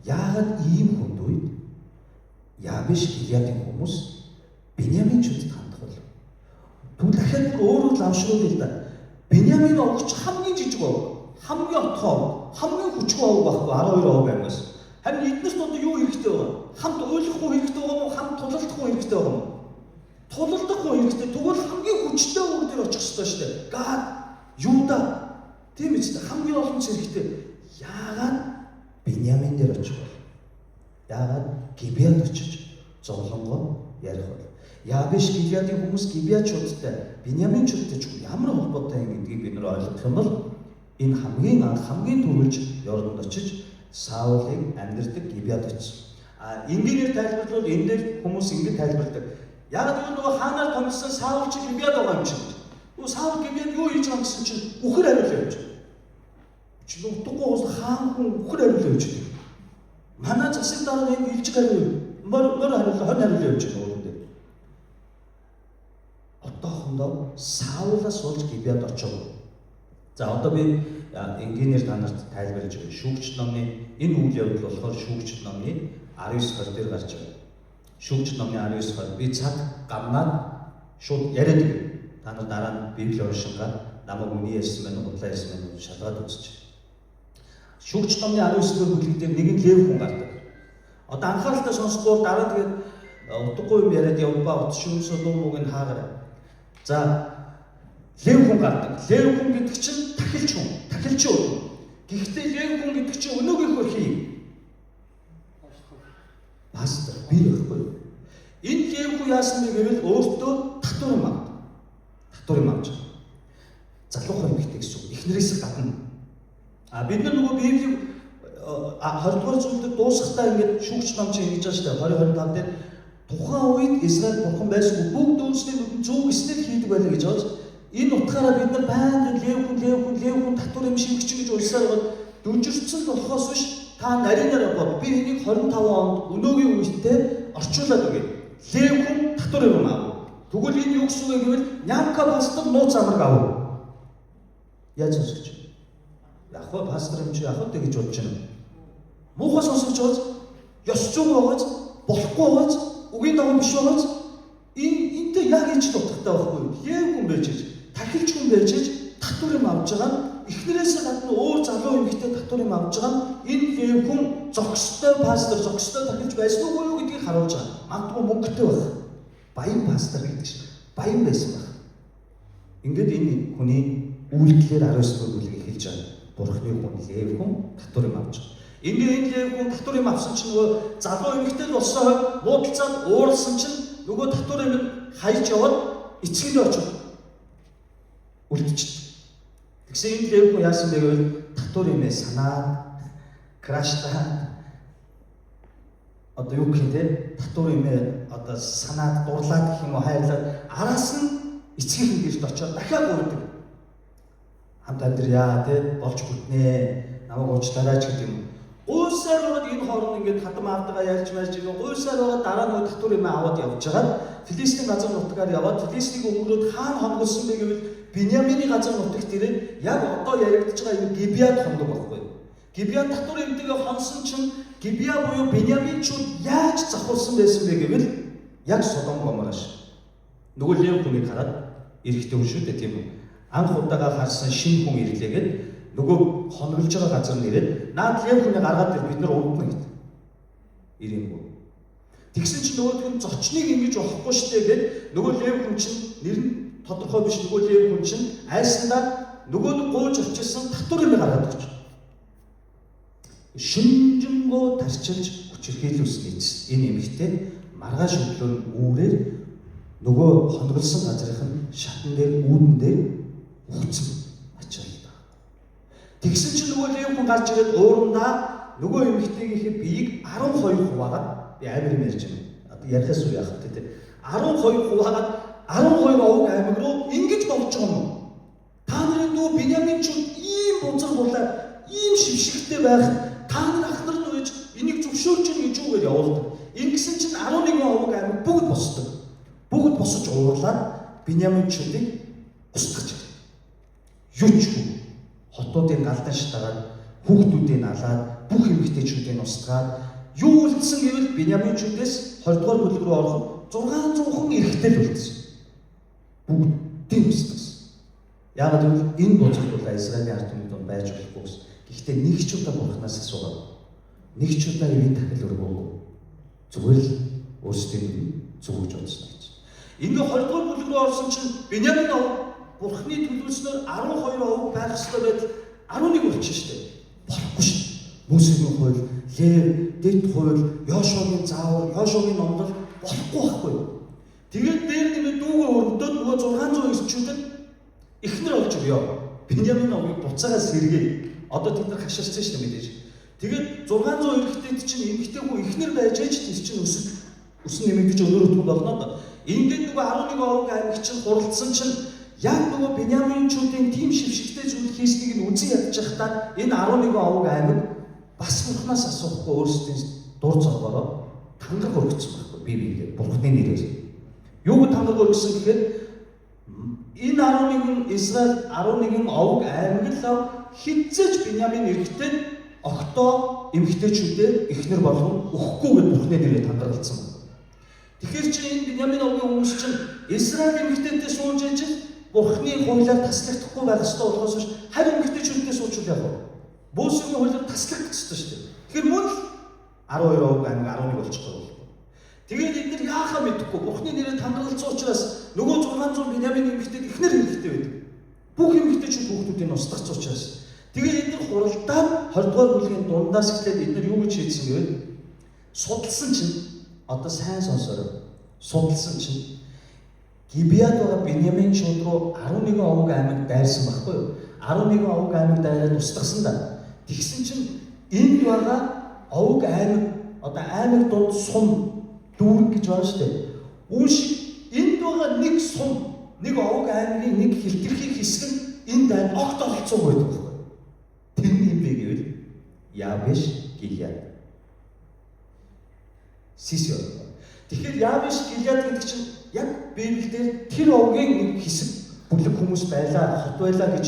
яагаад ийм хүнд үед Явиш Гилеадын хүмүүс Биньяминчүүдэд хандах вэ? Тэгвэл дахиад өөрөө л авшруулъя л да. Биньямин овогч хамгийн жижиг овог, хамгийн отхон овог, хамгийн хүчгүй овог байхгүй 12 овог аймагаас. Харин эднэрт одоо юу хэрэгтэй вэ? Хамт уйлахгүй хэрэгтэй байгаа юм уу? Хамт тулалдахгүй хэрэгтэй байгаа юм уу? Тулалдахгүй хэрэгтэй. Тэгвэл хамгийн хүчтэй овог дээр очих ёстой шүү дээ. Гад, Юда тийм үстэй хамгийн олон зэрэгтэй. Яагаад Биньямин дээр очих вэ? Яагаад Гибеад очиж зовлонгоо ярих вэ? Ябеш Гилеадын хүмүүс Гибеачуудтай, Биньяминчуудтай ч ямар холбоотой юм гэдгийг бид нар ойлгох юм бол энэ хамгийн анх хамгийн түрүүлж Йорданд очиж Саулыг амьдардаг Гибеад очив. А энгийнээр тайлбарлавал энэ дээр хүмүүс ингэж тайлбарладаг. Яг гэвэл нөгөө хаанаар томилсон Саул чи Гибеад байгаа юм чинь. Нөгөө Саул Гибеад юу хийж байгаа гэсэн чинь үхэр хариулаа явж байгаа. Чи утгагүй ус хаан хүн үхэр хариулаа явж байгаа. Манай засаг дарга энэ илжиг хариу мор мор хариулаа хон хариулаа явж байгаа уулан дээр. Одоохондоо Саулаас болж Гибеад очив. За одоо би энгийнээр та нарт тайлбарлаж өгье. Шүүгч номны энэ үйл явдал болохоор Шүүгч номны 19-20 дээр гарч байгаа. Шүүгч номны 19-20 би цаг гамнаад шууд яриад өгье. Та нар дараа нь Библи уншингаа намайг үний ярьсан байна уу, худлаа ярьсан байна уу шалгаад үзчих. Шүүгч номны 19 дугаар бүлэг дээр нэгэн лев хүн гардаг. Одоо анхааралтай сонсохгүй бол дараа нь тэгээд утгагүй юм яриад явбаа ут шүүмсөө дуу мууг нь хаагаарай. За лев хүн гардаг. Лев хүн гэдэг чинь тахилч хүн, тахилчин хүн. Гэхдээ лев хүн гэдэг чинь өнөөгийнхөө хий. Пастор би байхгүй. Энэ лев хүн яасан бэ гэвэл өөртөө татвар юм авдаг. Татвар юм авч. Залуухан эмэгтэй гэсэн үг. Эхнэрээс гадна. А бид нар нөгөө Библийг 20 дугаар зуунд дуусахдаа ингээд шүүгч ном чинь ингэж байгаа шүү дээ. 20 25 дээр тухайн үед Израиль бурхан байсгүй бүгд өөрсдийн нүдэнд зөв гэснээр хийдэг байлаа гэж байгаа. Энэ утгаараа бид нар байнгын лев хүн, лев хүн, лев хүн татвар юм шимгч гэж уншсаар байгаад дүнжирсэн болохоос биш та нарийнараа бод. Би энийг 25 онд өнөөгийн үетэй орчуулад өгье. Лев хүн татвар юм аав. Тэгвэл энэ юу гэсэн үг вэ гэвэл Нямка пастор нууц амраг аав. Яаж сонсож байна? Яг хөө пастор юм чи яг хөө гэж бодож байна. Муухай сонсож байгааз, ёс зүйн байгааз, болохгүй байгааз, үгийн дагуу биш байгааз энэ энтэй яг ижил утгатай байхгүй юу? Лев хүн байж иж, тахилч хүн байж иж татвар юм авч байгаа нь эхнэрээсээ гадна өөр залуу эмэгтэй татвар юм авч байгаа нь энэ лев хүн зохистой пастор, зохистой тахилч байсан уу юу гэдгийг харуулж байгаа. Магадгүй мөнгөтэй байх. Баян пастор гэдэг шиг баян байсан байх. Ингээд энэ хүний үйлдэлээр 19 дугаар бүлгийг хэлж байгаа. Бурхны хүн лев хүн татвар юм авч байгаа. Ингээ энэ лев хүн татвар юм авсан чинь нөгөө залуу эмэгтэй л болсон хойно буудалцаад ууралсан чинь нөгөө татвар юм хайж яваад эцэг нь очив. Үлдчихсэн. Тэгсэн энэ лев хүн яасан бэ гэвэл татвар юмээ санаад крашлаад одоо юу гэх юм те татвар юмээ одоо санаад дурлаад гэх юм уу хайрлаад араас нь эцгийнхэн гэрт очиод дахиад гуйдаг. Хамт амьдрья те болж бүтнэ намайг уучлаарай ч гэдэг юм. Гуйсаар байгаад энэ хооронд ингээд хадам аавтайгаа ярьж марж ингээ гуйсаар байгаад дараа нөгөө татвар юмаа аваад явж байгаад Филистийн газар нутгаар яваад Филистийг өнгөрөөд хаана хонголсон бэ гэвэл Биньямины газар нутагт ирээд яг одоо яригдж байгаа энэ Гибеад хондог байхгүй. Гибеа татвар эмтэйгээ хонсон чинь Гибеа буюу Биньяминчууд яаж завхуулсан байсан бэ гэвэл яг Содом Гомора шиг. Нөгөө лев хүнийг хараад эрэгтэй хүн шүү дээ тийм үү? Анх удаага харсан шинэ хүн ирлээгээд нөгөө хоноглож байгаа газар нь ирээд наад лев хүнийг гаргаад ир бид нар удна гэд. Ирэнгүү. Тэгсэн чинь нөгөөх нь зочныг ингэж болохгүй штэ гэд нөгөө лев хүн чинь нэр нь тодорхой биш нөгөө лев хүн чинь айсандаа нөгөө нь гууж авчирсан татвар юм гаргаад өгч. Шинжэнгөө тарчилж хүчирхийлүүлсэн эцэс энэ эмэгтэй маргааш өглөө нь үүрээр нөгөө хоноглосон газрынх нь шатан дээр үүдэн дээр үхсэн ачаалал. Тэгсэн чинь нөгөө лев хүн гарч ирээд уурандаа нөгөө эмэгтэйгийнхээ биеийг 12 хуваагаад би амар юм ярьж байна. Одоо ярихаас үе яах вэ те. 12 хуваагаад 12 овог аймаг руу ингэж болж байгаа юм уу? Та нарын дүү Биньяминчүүд ийм бузар булаа, ийм шившигтэй байх та нар ах нар нь үйж энийг зөвшөөрч ийн гэж юу гэж явуулдаг. Ингэсэн чинь 11 овог аймаг бүгд босдог. Бүгд босож уурлаад Биньяминчүүдийг устгах. Юу ч үгүй. Хотуудын галдан шатаагаад хүүхдүүдийг алаад бүх эмэгтэйчүүдийг устгаад юу үлдсэн гэвэл Биньяминчүүдээс 20 дугаар бүлэг рүү ороход 600 хүн эрэгтэй л үлдсэн. Бүгдийг устгасан. Яагаад гэвэл энэ бузар булаа Израилийн ард түмний дунд байж болохгүй гэсэн. Гэхдээ нэг ч удаа Бурханаас асуугаад нэг ч удаа ивийн дахил өргөөгүй. Зүгээр л өөрсдийн зөв гэж бодсон гэж. Ингээ 20 дугаар бүлэг рүү орсон чинь Биньямин овог Бурхны төлөвлөснөөр 12 овог байх ёстой байдал 11 болчих шүү дээ. Болохгүй шүү. Мөсегийн хууль, Лев, Дэд хууль, Йошуагийн заавар, Йошуагийн номлол болохгүй байхгүй. Тэгээд дээр нэмээд дүүгээ өргөдөөд нөгөө 600 эрчүүдэд эхнэр олж өгөө. Биньямин овгийг буцаагаа сэргээд одоо тэд нар хаширсан шүү дээ мэдээж. Тэгээд 600 эрэгтэйд чинь эмэгтэй хүн эхнэр байж ээж тэр чинь өсөн нэмэгдэж өнөр өтгөн болно доо. Ингээд нөгөө 11 овг аймаг чинь хуралдсан чинь яг нөгөө Биньяминчүүдийн тийм шившигтэй зүйл хийснийг нь үзэн ядчихтаа энэ 11 овг аймаг бас бурхнаас асуухгүй өөрсдийн дур зоргоороо тангараг өргөцсөн байхгүй Библиэд бурхны нэрээр. Юуг тангараг өргөсөн гэхээр энэ 11 Израиль 11 овг аймаг л хизээж Биньямин эрэгтэй огтоо эмэгтэйчүүдэд эхнэр болгон өгөхгүй гэд бурхны нэрээр тангаралцсан байна. Тэгэхээр чи энэ Биньямин овгийн хүмүүс чинь Израиль эмэгтэйтэй сууж ижил бурхны хуулиар таслагдахгүй байх ёстой болохоос биш харин эмэгтэйчүүдтэй суучвал яах вэ? Бөөсөгийн хуулиар таслагдах ёстой шүү дээ. Тэгэхээр мөн л 12 овг аймаг 11 болчихгоо бол. Тэгээд эдгээр яахаа мэдэхгүй бурхны нэрээр тангаралцсан учраас нөгөө 600 Биньямин эмэгтэйд эхнэр хэрэгтэй байдаг. Бүх эмэгтэйчүүд хүүхдүүдийг устгах учраас. Тэгээд эдгээр хуралдаад 20 дугаар бүлгийн дундаас эхлээд эдгээр юу гэж шийдсэн гэвэл судалсан чинь одоо сайн сонсоорой. Судалсан чинь Гибиад байгаа Биньяминчууд руу 11 овг аймаг дайрсан байхгүй юу? 11 овг аймаг дайраад устгасан да. Тэгсэн чинь энд байгаа овг аймаг одоо аймаг дунд сум дүүрэг гэж байна шүү дээ. Үүн шиг энд байгаа нэг сум нэг овг аймгийн нэг хилтерхий хэсэг нь энэ дайнд огт оролцоогүй байдаг байхгүй юу? Тэр нь юм бэ гэвэл Явеш Гилиад. Сисио. Тэгэхээр Явеш Гилиад гэдэг чинь яг Библиэлд тэр овгийн нэг хэсэг бүлэг хүмүүс байлаа, хот байлаа гэж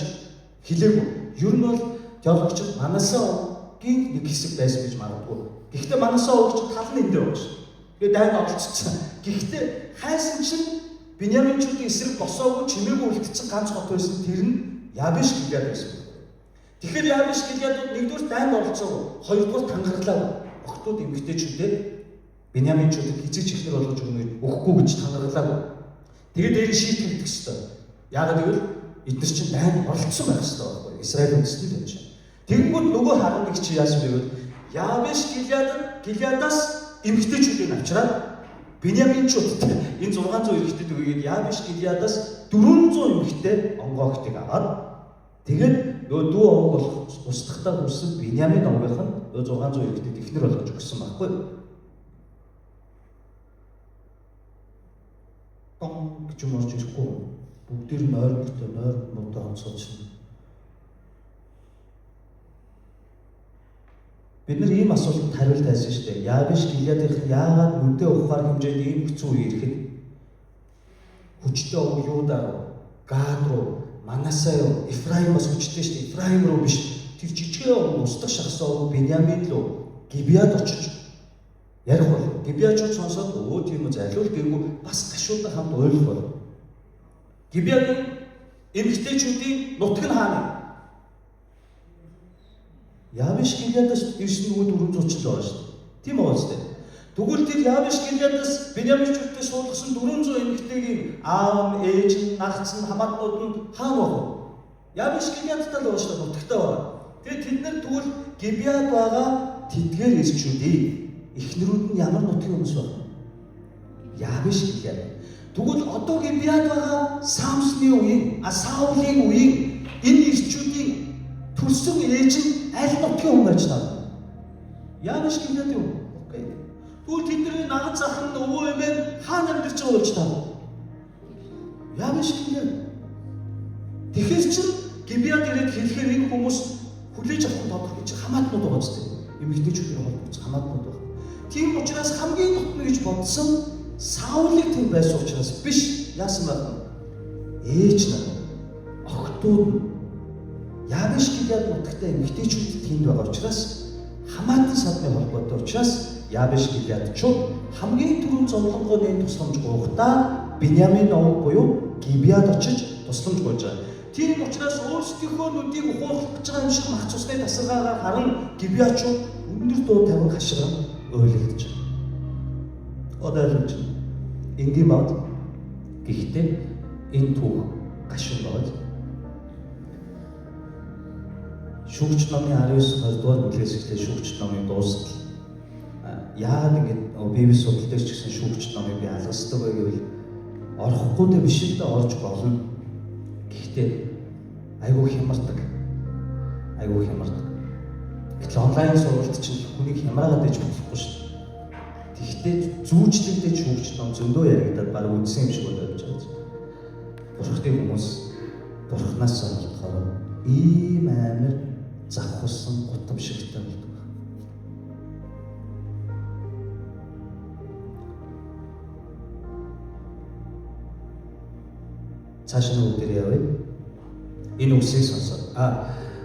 хэлээгүй. Ер нь бол теологчид Манасэ овгийн нэг хэсэг байсан гэж магадгүй. Гэхдээ Манасэ овг чинь тал нь эндээ байгаа шүү. Тэгээд дайнд оролцсон. Гэхдээ хайсан чинь Биньяминчүүдийн эсрэг босоогүй чимээгүй үлдсэн ганц хот байсан. Тэр нь Явеш Гилиад байсан. Тэгэхээр Явеш Гилиадууд нэгдүгээр дайнд оролцоогүй, хоёрдугаар тангарлаагүй. Охтууд эмэгтэйчүүдэд Биньяминчүүдэд хизээч эхнэр болгож өгнө гэж өгөхгүй гэж тангарлаагүй. Тэгээд дээр нь шийтгэгдэх ёстой. Яагаад гэвэл эдгээр чинь дайнд оролцсон байх ёстой байхгүй юу? Израиль үндэстэн юм чинь. Тэгэнгүүт нөгөө 11 чи яасан бэ гэвэл Явеш Гилиадаас эмэгтэйчүүдийг авчираад Биньяминчүүдтэй энэ 600 эрэгтэйд үгээд Явеш Гилиадаас 400 эмэгтэй онгоогтыг аваад тэгээд нөгөө дүү овг болох устгахтаа хүрсэн Биньямин овгийнх нь нөгөө 600 эрэгтэйд эхнэр болгож өгсөн байхгүй юу? Дон гэж юм орж ирэхгүй. Бүгдээр нь ойрмогтой нойр муутай онцгой чинь. Бид нар ийм асуултанд хариулт хайсан шүү дээ. Явеш Гилиадийнх яагаад нүдээ ухаар хэмжээнд ийм хэцүү үе ирэхэд хүчтэй овг Юда руу, Гад руу, Манасэ руу, Ефраим бас хүчтэй шүү дээ. Ефраим руу биш. Тэр жижигхэн овг устгах шахсан овг Биньямин руу Гибиад очиж ярих бол Гибиачууд сонсоод өө тийм үү зайлуул гэргүй бас гашуудан хамт уйлах бол. Гибиагийн эмэгтэйчүүдийн нутаг нь хаана? Явеш Гилиадаас ирсэн нөгөө 400 ч л байгаа шүү дээ. Тийм байгаа шүү дээ. Тэгвэл тэр Явеш Гилиадаас Биньяминчүүдтэй суулгасан 400 эмэгтэйгийн аав, ээж нь, нагц нь, хамаатнууд нь хаана байх вэ? Явеш Гилиадтай л байгаа шүү дээ, нутагтай байгаа. Тэгээд тэд нар тэгвэл Гибиад байгаа тэдгээр ирчүүдийг эхнэрүүд нь ямар нутгийн хүмүүс байх вэ? Явеш Гилиад. Тэгвэл одоо Гибиад байгаа Самсны үеийн, Саулийн үеийн энэ ирчүүдийн төрсөн ээж нь аль нутгийн хүн байж таа? Явеш Гилиад юм. Окей. Тэгвэл тэдний нагц ах нь өвөө эмээ хаана амьдарч байгаа болж таа? Явеш Гилиад. Тэгэхээр чин Гибиад ирээд хэлэхээр энэ хүмүүс хүлээж авах нь тодорхой чи хамаатнууд байгаа ч тийм. Эмэгтэйчүүдийн холбогдсон хамаатнууд байгаа. Тийм учраас хамгийн дотно гэж бодсон Саулыг тийм байсан учраас биш. Яасан байх вэ? Ээж нар, охтууд нь Явеш Гилиад нутагтай эмэгтэйчүүд тэнд байгаа учраас хамаатан садны холбоотой учраас Явеш Гилиадчууд хамгийн түрүүнд зовлонгооны тусламж гуйхдаа Биньямин овг буюу Гибиад очиж тусламж гуйж байгаа. Тийм учраас өөрсдийнхөө нүдийг ухуулах гэж байгаа юм шиг мах цусны тасаргаагаар харан Гибиачууд өндөр дуу тавин хашгиран уйлагдж байгаа. Одоо ойлгож байна. Энгийн бод. Гэхдээ энэ түүх гашуун бод. Шүүгч номын 19 20 дугаар бүлгээс эхлээд шүүгч номын дуустал. Яагаад ингэж Библи судал дээр ч гэсэн шүүгч номыг би алгасдаг вэ гэвэл Орохгүй дэ биш л дээ, орж болно. Гэхдээ айгүй хямардаг. Айгүй хямардаг. Гэтэл онлайн сургалт чинь хүнийг хямраагаад иж болохгүй шүү дээ. Тэгэхдээ зүүжлэгдэж шүүгч ном зөндөө яригадад баг үдсэн юм шиг болоод явж байгаа. Бурхны хүмүүс Бурханаас олдохоор ийм амар завхарсан гутамшигтай болдог. Цааш нь бүгдээр явъя. Энэ үгсийг сонсоод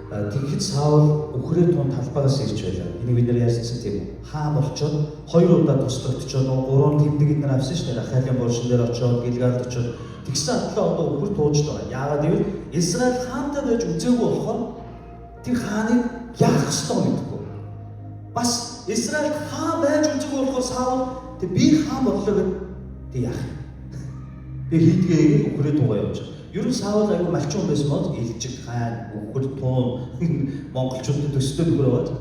тэгэхэд Саул үхрээ тун талбайгаас ирж байлаа. Энийг бид нэр ярьсан тийм үү? Хаан болчоод 2 удаа туслагдчоод 3 тэмдэг эднэр авсан шүү дээ. Рахалийн булшин дээр очиод, Гилгалд очиод тэгсэн атлаа одоо үхэр тууж байгаа. Яагаад гэвэл Израиль хаантай байж үзээгүй болохоор тэр хааныг яах ёстой мэдэхгүй. Бас Израильд хаан байж үзээгүй болохоор Саул тэг би хаан боллоо гэд тэг яах юм? Тэг хийдгээ үхрээ туугаа явж байгаа. Ер нь Саул айгүй малчин хүн байсан бол илжиг хаан, үхэр туун монголчуудад төстэй нөхөр байгаа.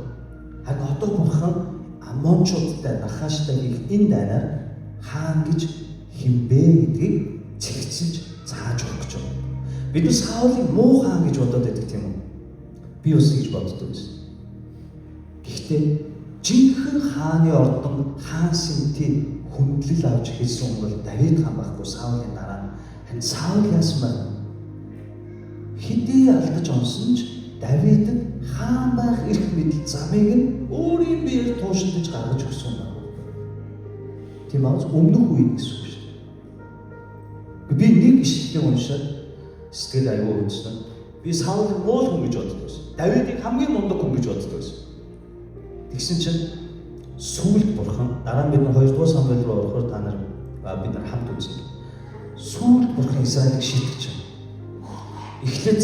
Харин одоо бурхан амончуудтай Нахаштай хийх энэ дайнаар хаан гэж хинбэ гэдгийг цэгцэлж зааж өгөх гэж байна. Бид нар Саулыг муу хаан гэж бодоод байдаг тийм үү? Би бас ингэж боддог байсан. Гэхдээ жинхэнэ хааны ордон хаан сэнтийн хүндлэл авч хэлсэн хүн бол Давид хаан байхгүй, Саулийн дараа. Харин Саул яасан бэ? Хэдий алдаж онсон ч Давидэд хаан байх эрх мэдэл замыг нь өөрийн биеэр туушилдаж гаргаж өгсөн байна. Тийм аа, өмнөх үе гэсэн үг шүү дээ. Би нэг ишлэлийг уншаад сэтгэл аюу өвдсөн. Би Саулыг муу хүн гэж боддог байсан. Давидыг хамгийн мундаг хүн гэж боддог байсан. Тэгсэн чинь сүүлд бурхан дараа нь бид нар 2 дугаар Самуэль руу орохоор та нар бид нар хамт үзнэ. Сүүлд бурхан Израилийг шийтгэж байна. Эхлээд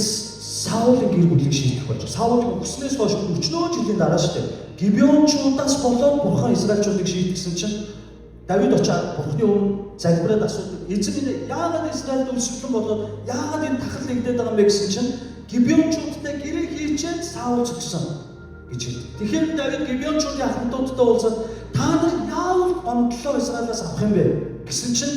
Саулын гэр бүлийг шийдэх болж. Саулын өгснээс хойш 40 жилийн дараа шүү дээ. Гибеончуудаас болоод бурхан Израильчуудыг шийдгэсэн чинь Давид очиад бурхны өмнө залбираад асуудаг. Эзэн минь яагаад Израильд өрсөлдөн болоод яагаад энэ тахал нэгдээд байгаа юм бэ гэсэн чинь Гибеончуудтай гэрээ хийчээд Саул зогсон гэж хэлдэг. Тэгэхээр Давид Гибеончуудын ахмадуудтай уулзаад та нар яавал гомдлоо Израилаас авах юм бэ гэсэн чинь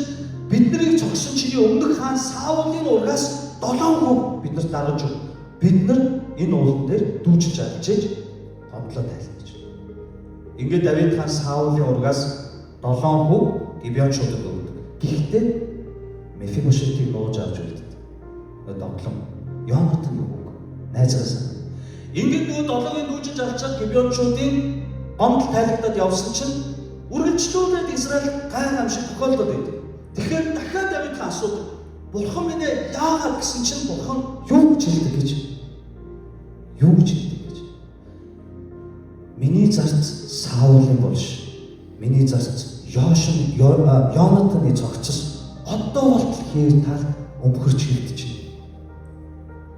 биднийг зогсон чиний өмнөх хаан Саулын ургаас 7 хүн биднэрт даргаж өг. Бид нар энэ уулан дээр дүүжиж алжиж гомдлоо тайлна гэж. Ингээд Давид хаан Саулын ургаас 7 хүн Гибеончуудад өгдөг. Гэхдээ Мефибошетийг нууж авч үлддэг. Доглон Йонатаны хүүг найзаас. Ингээд нөгөө долоогийн дүүжиж авчаад Гибеончуудын гомдол тайлагдаад явсан чинь үргэлжлүүлээд Израиль гайхамшиг тохиолдоод байдаг. Тэгэхээр дахиад Давид хаан асуудаг. Бурхан минь ээ яагаад гэсэн чинь бурхан юу гэж хэлдэг гэж. Юу гэж хэлдэг гэж. Миний зарц Саулын болж, миний зарц Йошин Йонатаны цогцос одоо болтол хээр талд өмхөрч хөвдөж байна.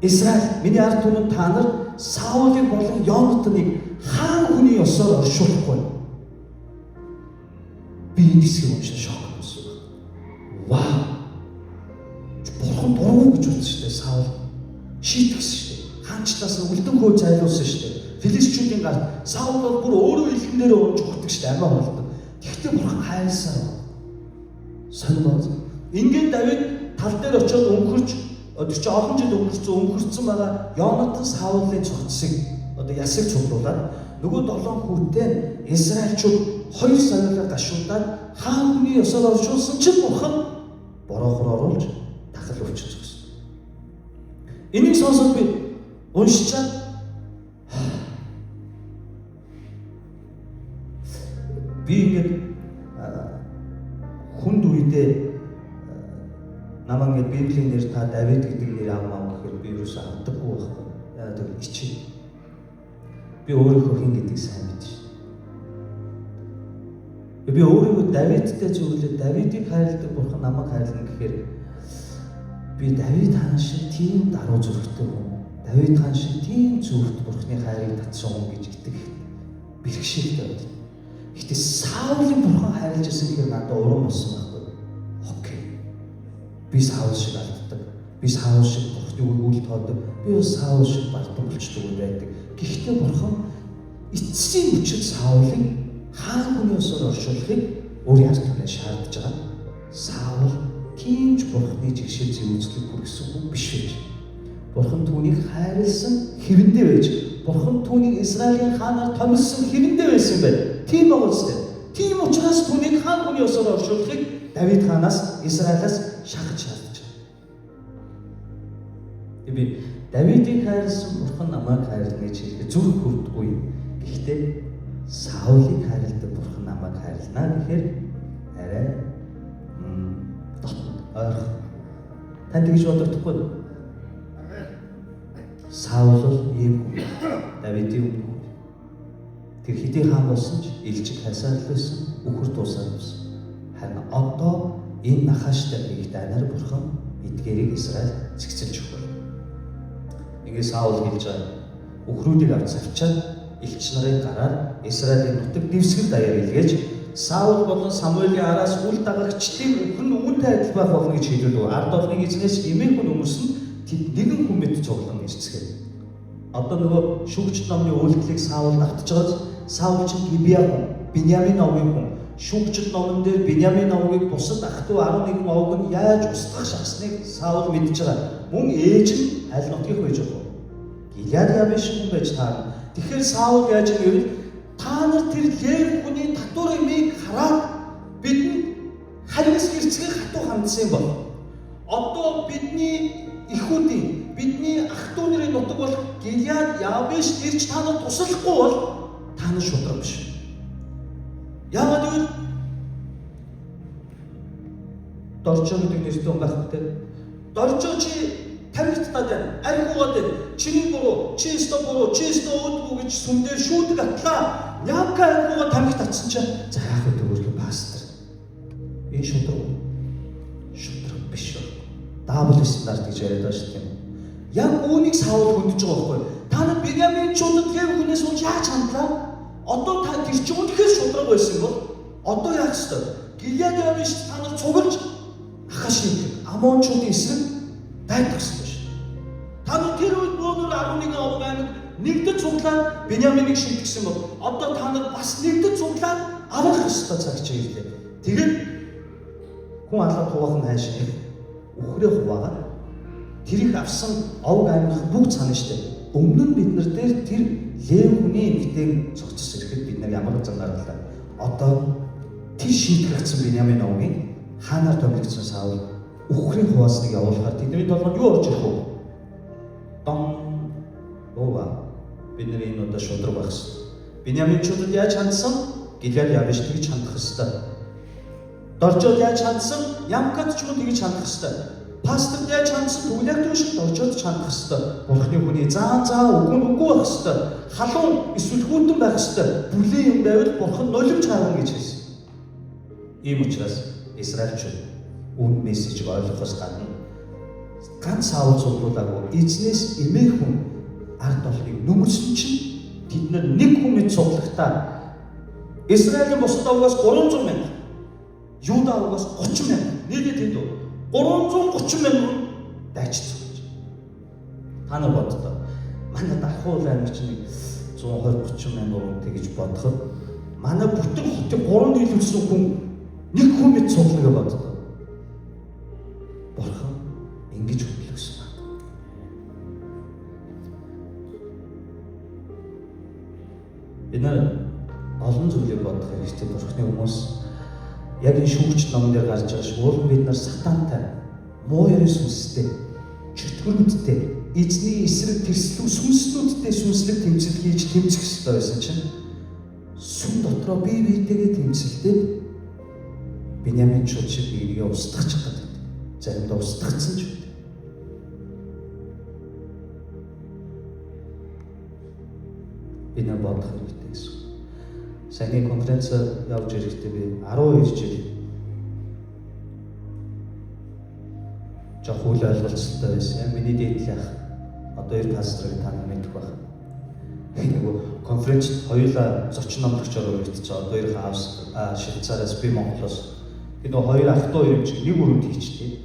Израиль миний ард түмэн та нар Саулыг болон Йонатаныг хаан хүний ёсоор оршуулахгүй. Би энэ хэсгийг уншиж шок болсон. Вау. Бурхан дургу гэж үзсэн шүү дээ. Саул шийтгсэн шүү дээ. Хаанчлаас нь үлдэн хөө зайлуулсан шүү дээ. Филистичүүдийн гарт Саул бол бүр өөрөө илхэн дээрээ унж өгдөг шүү дээ. Амиа холдог. Тэгэхдээ бурхан хайрласаар сонирмоо. Ингээд Давид тал дээр очиод өмхөрч тэр чинь олон жил өмхөрцөн байгаа Йонатан Саулын цогцсыг одоо ясыг цуглуулад нөгөө 7 хүүтэй Израильчууд 2 саягаар гашуудаад хаан хүний ёсоор оршуулсан чинь бурхан бороохор оруулж тахал өвчин зогсон. Энийг сонсоод би уншичаад би ингээд хүнд үедээ намаа ингээд Библийн нэр та Давид гэдэг нэр авмаа гэхээр би юусаа авдаггүй байхгүй. Яагаад гэвэл ичээ. Би өөрийнхөө хэн гэдгийг сайн мэднэ шүү. Би өөрийгөө Давидтай зөвлөд Давидыг хайрладаг бурхан намайг хайрлана гэхээр би Давид хаан шиг тийм даруй зүрхтэй хүн, Давид хаан шиг тийм зөвхт бурханы хайрыг татсан хүн гэж итгэх бэрхшээлтэй байдаг. Гэхдээ Саулыг бурхан хайрлаж ирсэн гэхээр надад урам болсон байхгүй. Окей. Би Саул шиг алддаг. Би Саул шиг бурханы үгийг үл тоодог. Би бас Саул шиг бардам болчдөг байдаг. Гэхдээ бурхан эцсийн мөчөд Саулыг хаан хүний ёсоор оршуулахыг өөрийн ард түмнээ шаардж байгаа. Саул Тийм ч Бурхны жигшэл зэвүүцлэг хүргэсэн хүн биш байж. Бурхан түүнийг хайрлсан хэвэндээ байж. Бурхан түүнийг Израилийн хаанаар томилсон хэвэндээ байсан юм байна. Тийм байгаа үстэй. Тийм учраас түүнийг хаан хүний ёсоор оршуулахыг Давид хаанаас Израилаас шахаж шаардж байгаа. Би Давидыг хайрлсан Бурхан намайг хайрлана гэж хэлэхэд зүрх хүрдэггүй. Гэхдээ Саулыг хайрладаг Бурхан намайг хайрлана гэхээр арай ойрхон. Танд тэгж бодогдохгүй юу? Саул бол ийм хүн. Давидын өмнө. Тэр хэдий хаан болсон ч илжиг хайсаар л байсан, үхэр дуусаар байсан. Харин одоо энэ нахааштай хийх дайнаар Бурхан эдгээрийг Израиль зэгцэлж өгөх бол. Ингээ Саул хэлж байгаа. Үхрүүдийг авч завчаад элч нарын гараар Израилийн нутаг дэвсгэр даяар илгээж Саул болон Самуэлийн араас үл дагагчдын үхэн нь үүнтэй адил байх болно гэж хэлүүлв. Ард олныг эзнээс эмээх хүн өмөрсөн тэд нэгэн хүн мэт цуглан ирцгээв. Одоо нөгөө шүүгч номны үйлдэлийг Саул давтаж байгаа. Саул чинь Гибеа хүн, Биньямин овгийн хүн. Шүүгчд номон дээр Биньямин овгийг бусад ах トゥ 11 овг нь яаж устгах шахсныг Саул мэдж байгаа. Мөн ээж нь аль нутгийнх байж байгаа вэ? Гилеад Явеш хүн байж таарна. Тэгэхээр Саул яаж гэвэл та нар тэр Лев хүний татвар эмийг хараад бидэнд хариус гэрцгээ хатуу хандсан юм бол одоо бидний эхүүдийн бидний ах トゥ нарын нутаг бол Гилеад Явеш ирж та нар туслахгүй бол та нар шудраг биш. Яагаад гэвэл Доржоо гэдэг нэртэй хүн байхгүй те. Доржоо чи тамхи татаад байна. Арх уугаад байна. Чиний буруу, чи өстө буруу, чи өстө өөдгүү гэж сүмдээ шүүдэг атлаа. Нямка арх уугаад тамхи татсан чинь за яах вэ өөрхөн пастор. Энэ шудраг шудраг биш байна. Double standard гэж яриад байгаа шүү дээ. Яг үүнийг Саул хөндөж байгаа байхгүй. Та нар Беньяминчуудад Лев хүнээс унж яаж хандлаа? Одоо та тэр чинь үнэхээр шудраг байсан бол одоо яах ёстой? Гилеад явж та нар цуглаж Ахашиг Амончуудын эсрэг дайдах ёстой шүү. Та нар тэр үед бөөнөр 11 овог аймаг нэгдэж цуглаад Беньяминийг шийдгсэн бол одоо та нар бас нэгдэж цуглаад аврах ёстой цаг чи ирлээ. Тэгээд хүн алга хуваах нь хайш үхрээ хуваагаад тэрийг авсан овг аймгийн бүгд санана штэ. Өмнө нь бид нар дээр тэр Лев хүний эмэгтэй цогцос ирэхэд бид нар ямар зам гаргалаа. Одоо тэр шийтгэгдсэн Беньямин овгийн хаанаар томилогдсон Саул үхрийн хуваасныг явуулахаар тэдний толгойд юу орж ирэх вэ? Дон ова бид нар энэ удаа шудраг байх ёстой. Беньяминчуудад яаж хандсан? Гилеад Явеш тэгж хандах ёстой. Доржоод яаж хандсан? Ямкад ч мөн тэгж хандах ёстой. Пасторт яаж хандсан? Тэгвэл яг түн шиг доржоод ч хандах ёстой. Бурхны хүний заа заа үгүй нь үгүй байх ёстой. Халуун эсвэл хүйтэн байх ёстой. Бүлээн юм байвал Бурхан нулимж гаргана гэж хэлсэн. Ийм учраас Израильчууд үн мессежийг ойлгохоос гадна ганц Саул цуглуулаагүй эзнээс эмээх хүн ард олныг нөмөрсөн чинь тэд нар нэг хүн мэд цуглахдаа Израилийн бусад овгоос 300 мянга, Юда овгоос 30 мянга, нийлээд хэд вэ? 330 мянга дайч цуглаж. Та нар боддоо. Манай Дархуул аймаг чинь нэг 120 30 мянга хүн тэгж бодоход манай бүтэн хотыг 3 нийлүүлсэн хүн нэг хүн мэд цуглана гэж боддоо. Бурхан ингэж хөтлөгсөн байна. Бид нар олон зүйлийг бодох хэрэгтэй. Бурхны хүмүүс яг энэ шүүгч номон дээр гарч байгаа шиг уул бид нар сатантай, муу ерэн сүнстэй, чөтгөрүүдтэй, эзний эсрэг тэрслүү сүнснүүдтэй сүнслэг тэмцэл хийж тэмцэх ёстой байсан чинь сүм дотроо бие биетэйгээ тэмцэлдээд Беньяминчууд шиг биегээ устгах гэдэг. Заримдаа устгацсан ч байдаг. Бид нар бодох хэрэгтэй гэсэн. Саяны конференц явж ирэхдээ би 12 жил жоох үл ойлголцолтой байсан. Яг миний дээдлэх одоо 2 пасторыг та нар мэдэх байх. Нөгөө конференцд хоёулаа зочин номлогчоор уригдчихсан. Одоо 2 хаус Швейцараас би Монголоос. Тэр нөгөө хоёр ах トゥ хоёр юм чиг нэг өрөөнд хийчихдээ.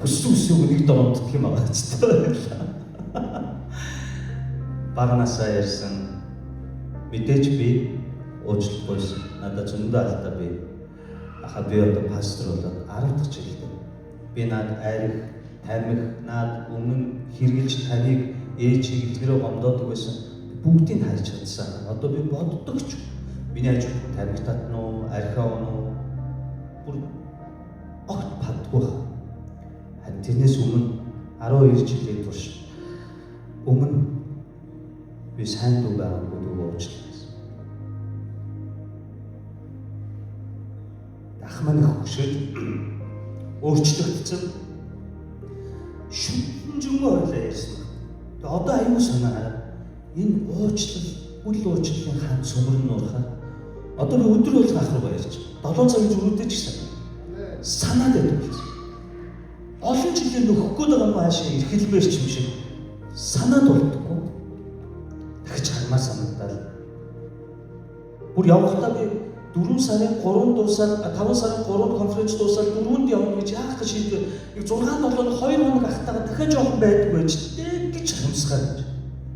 Хүссэн үсээгүй нэг доромддаг юм байгаа ч байлаа. Баганаасаа ярьсан мэдээж би уучлахгүйсэн. Надад зөндөө алдаа би. Аха би одоо пастор болоод 10 дахь чиглэлд би наад айрх, тамхи, наад өмнө хэрглэж таныг ээжийг эхнэрээ гомдоодог байсан бүгдийг хайж чадсан. Одоо би боддог ч миний хажууд тамхи татна уу, архиа унаа уу бүр огт паддаггүй. Харин тэрнээс өмнө 12 жилийн турш өмнө би сайн дүү байгаагүй дүү уучлаа. Ах маань их хөшөөж өөрчлөгдсөн. Шүтэн зөнгөө ойлаа ярьсан. Тэгээ одоо аюу санаа энэ уучлал, үл уучлалын хан цөмөр нь уурхаа. Одоо би өдөр болгон ах руу ярьж 7 цагийн зүрхүүдээ ч гэсэн санаад байдаг болсон. Олон жилийн нөхөх гээд байгаа юм хаашаа эрхэлмээр ч юм шиг санаад болдгоо. Дахиж хармаар санагдал. Бүр явахдаа би 4 сарын 3 дуусаад 5 сарын 3 конференц дуусаад 4-нд явна гэж яах гэж шийдвэр. 6 7 2 хоног ахтайгаа дахиад жоохон байдаг байж тэг гэж харамсгаар гэж.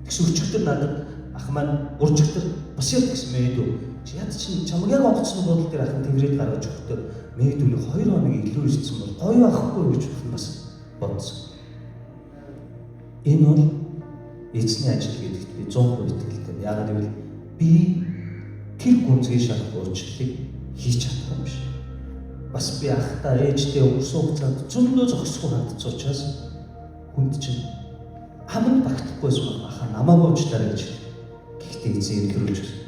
Тэгс өчигдөр надад ах маань уржигдөр бас яд гэсэн мэдүү. Чи яд чинь чамаг яг онгоцны буудлын дээр ахын тэврээд гаргаж өгөхдөө мэдүүний 2 хоног илүү ирсэн бол гоё ахгүй гэж бас бодсон. Энэ бол эзний ажил гэдэгт би 100% итгэлтэй. Яагаад гэвэл би тэр гүнзгий шарах уучлалыг хийж чадах юм биш. Бас би ахтаа ээжтэй өнгөрсөн хугацаанд зөндөө зогсохгүй хандсан учраас хүнд чинь аманд багтахгүйсэн байх ахаа намайг уучлаарай гэж. Гэхдээ эзэн илрүүлж өгсөн.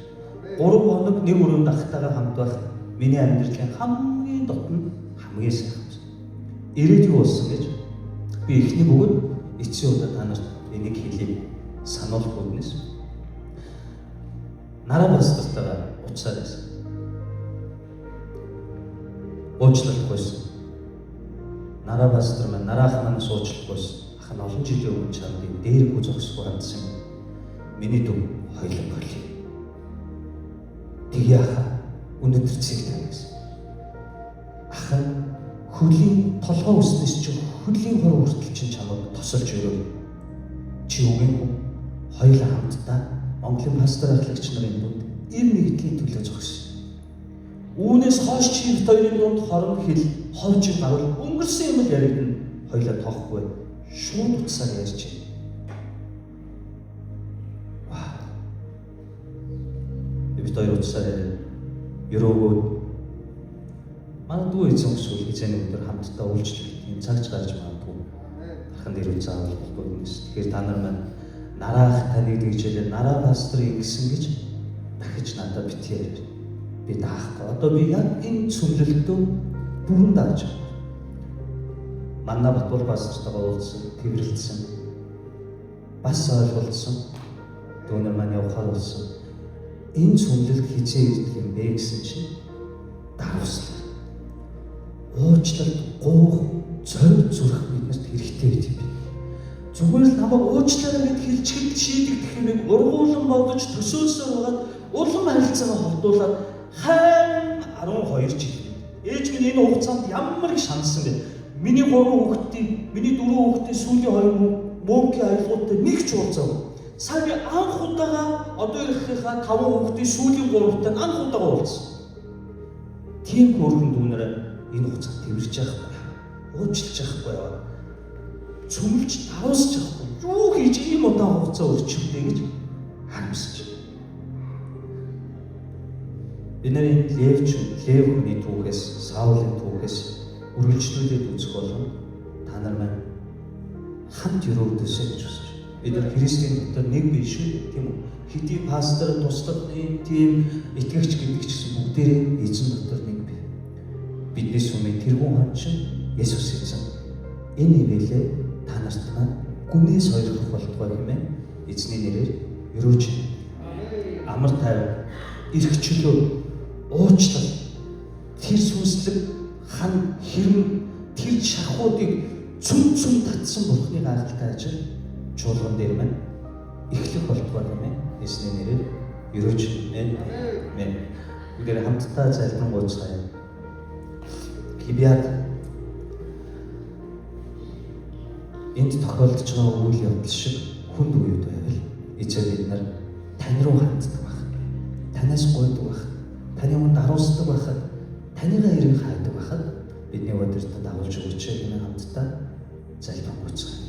3 хоног нэг өрөөнд ахтайгаа хамт байх миний амьдралын хамгийн дотн хамгийн сайхан байсан. Ирээд юу болсон гэж би эхний бөгөөд эцсийн удаа та нарт энийг хэлье. Сануулах үднэс. Нараа пастортойгоо уцаар байсан. Уучлалт гуйсан. Нараа пастор маань нараах манаас уучлалт гуйсан. Ах нь олон жилийн өмнө чамд дээргүй зогсохгүй хандсан юм. Миний дүн хоёлон болъё. Тэгээ ах өнөөдөр цэг тавь гэсэн. Ах нь хөлийн толгой өснөөс чи хөлийн хуруу хүртэл чинь чамайг тосолж өрөө. Чи үгийн хүн хоёулаа хамтдаа Монголын пастор ахлагч нарын дунд эр нэгдлийн төлөө зогссон. Үүнээс хойш чи бит хоёрын дунд хорон хил ховж гарвал өнгөрсөн юм л яригдана. Хоёулаа тоохгүй шууд утсаар ярьж байна. Вау. Бит хоёр утсаар яриад өрөөгөө манай дүү эзэн өсвөл эзэн өдөр хамтдаа үйлчлэх тийм цагч гарч магадгүй. Тархан дээр үз заавал болохгүй юм. Тэгэхээр та нар маань нараах таныг тэгжээлээ нараа пастор ингэсэн гэж дахиж надад битгий яриа. Би даахгүй. Одоо би яг энэ цөмлөлтөө бүрэн дааж байгаа. Манай Батбол пастортойгоо уулзсан, тэрвэрлсэн. Бас ойлголцсон. Дүүнер маань явахаар болсон. Энэ цөмлөлт хизээ ирдэг юм бэ гэсэн чинь дарууслаа. Уучлалт, гуух, зориг зүрх биднэрт хэрэгтэй байт юм байна. Зүгээр л намайг уучлаарай гэд хэлчихэд шийдэгдэх юмыг ургуулan бодож төсөөлсөөр байгаад улам харилцаагаа холдуулаад хайн 12 жил. Ээж минь энэ хугацаанд ямар их шаналсан бэ? Миний 3 хүүхдийн, миний 4 хүүхдийн сүүлийн 2 мөнхийн аялгуудтай нэг ч уулзаагүй. Сая би анх удаага одоо ирэхийнхаа 5 хүүхдийн сүүлийн 3-тай анх удаага уулзсан. Тийм хөөрхөн дүүнэрээ энэ хугацаанд тэрвэрч яахгүй. Уучлах яахгүй яваа. Цөмөлж даруусч яахгүй. Юу хийж ийм удаан хугацаа өрчөвдөө гэж харамсаж. Бид нар энэ Левч Лев хүний түүхээс, Саулийн түүхээс үргэлжлүүлээд үзэх болгон та нар маань хамт өрөөдөөсэй гэж хүсэж байна. Бид нар Христийн дотор нэг бие шүү дээ, тийм үү? Хэдий пастор, туслах ийм тийм итгэгч гэдэг ч гэсэн бүгдээрээ эзэн дотор нэг бие. Бидний сүмийн тэргүүн хон чинь Есүс эзэн. Энэ ивэлээ та нарт маань гүнээс ойлгох болтугай хэмээн эзний нэрээр өрөөж амар тайван, эрх чөлөө, уучлал, тэр сүнслэг хан хэрэм тэр шахуудыг цөм цөм татсан Бурхны гайхалтай ажил чуулган дээр маань эхлэх болтугай хэмээн эзний нэрээр өрөөж амен. Бүгдээ хамтдаа залбирanгуйцгаая. Гибиад энд тохиолдож байгаа үйл явдал шиг хүнд үеуд байвал эзэн бид нар тань руу ханддаг байх. Танаас гуйдаг байх. Таны өмнө даруусдаг байхад, таныгаа эрен хайдаг байхад Бидний удирдахад дагуулж өгөөч хэмээн хамтдаа залбирanгуйцгаая.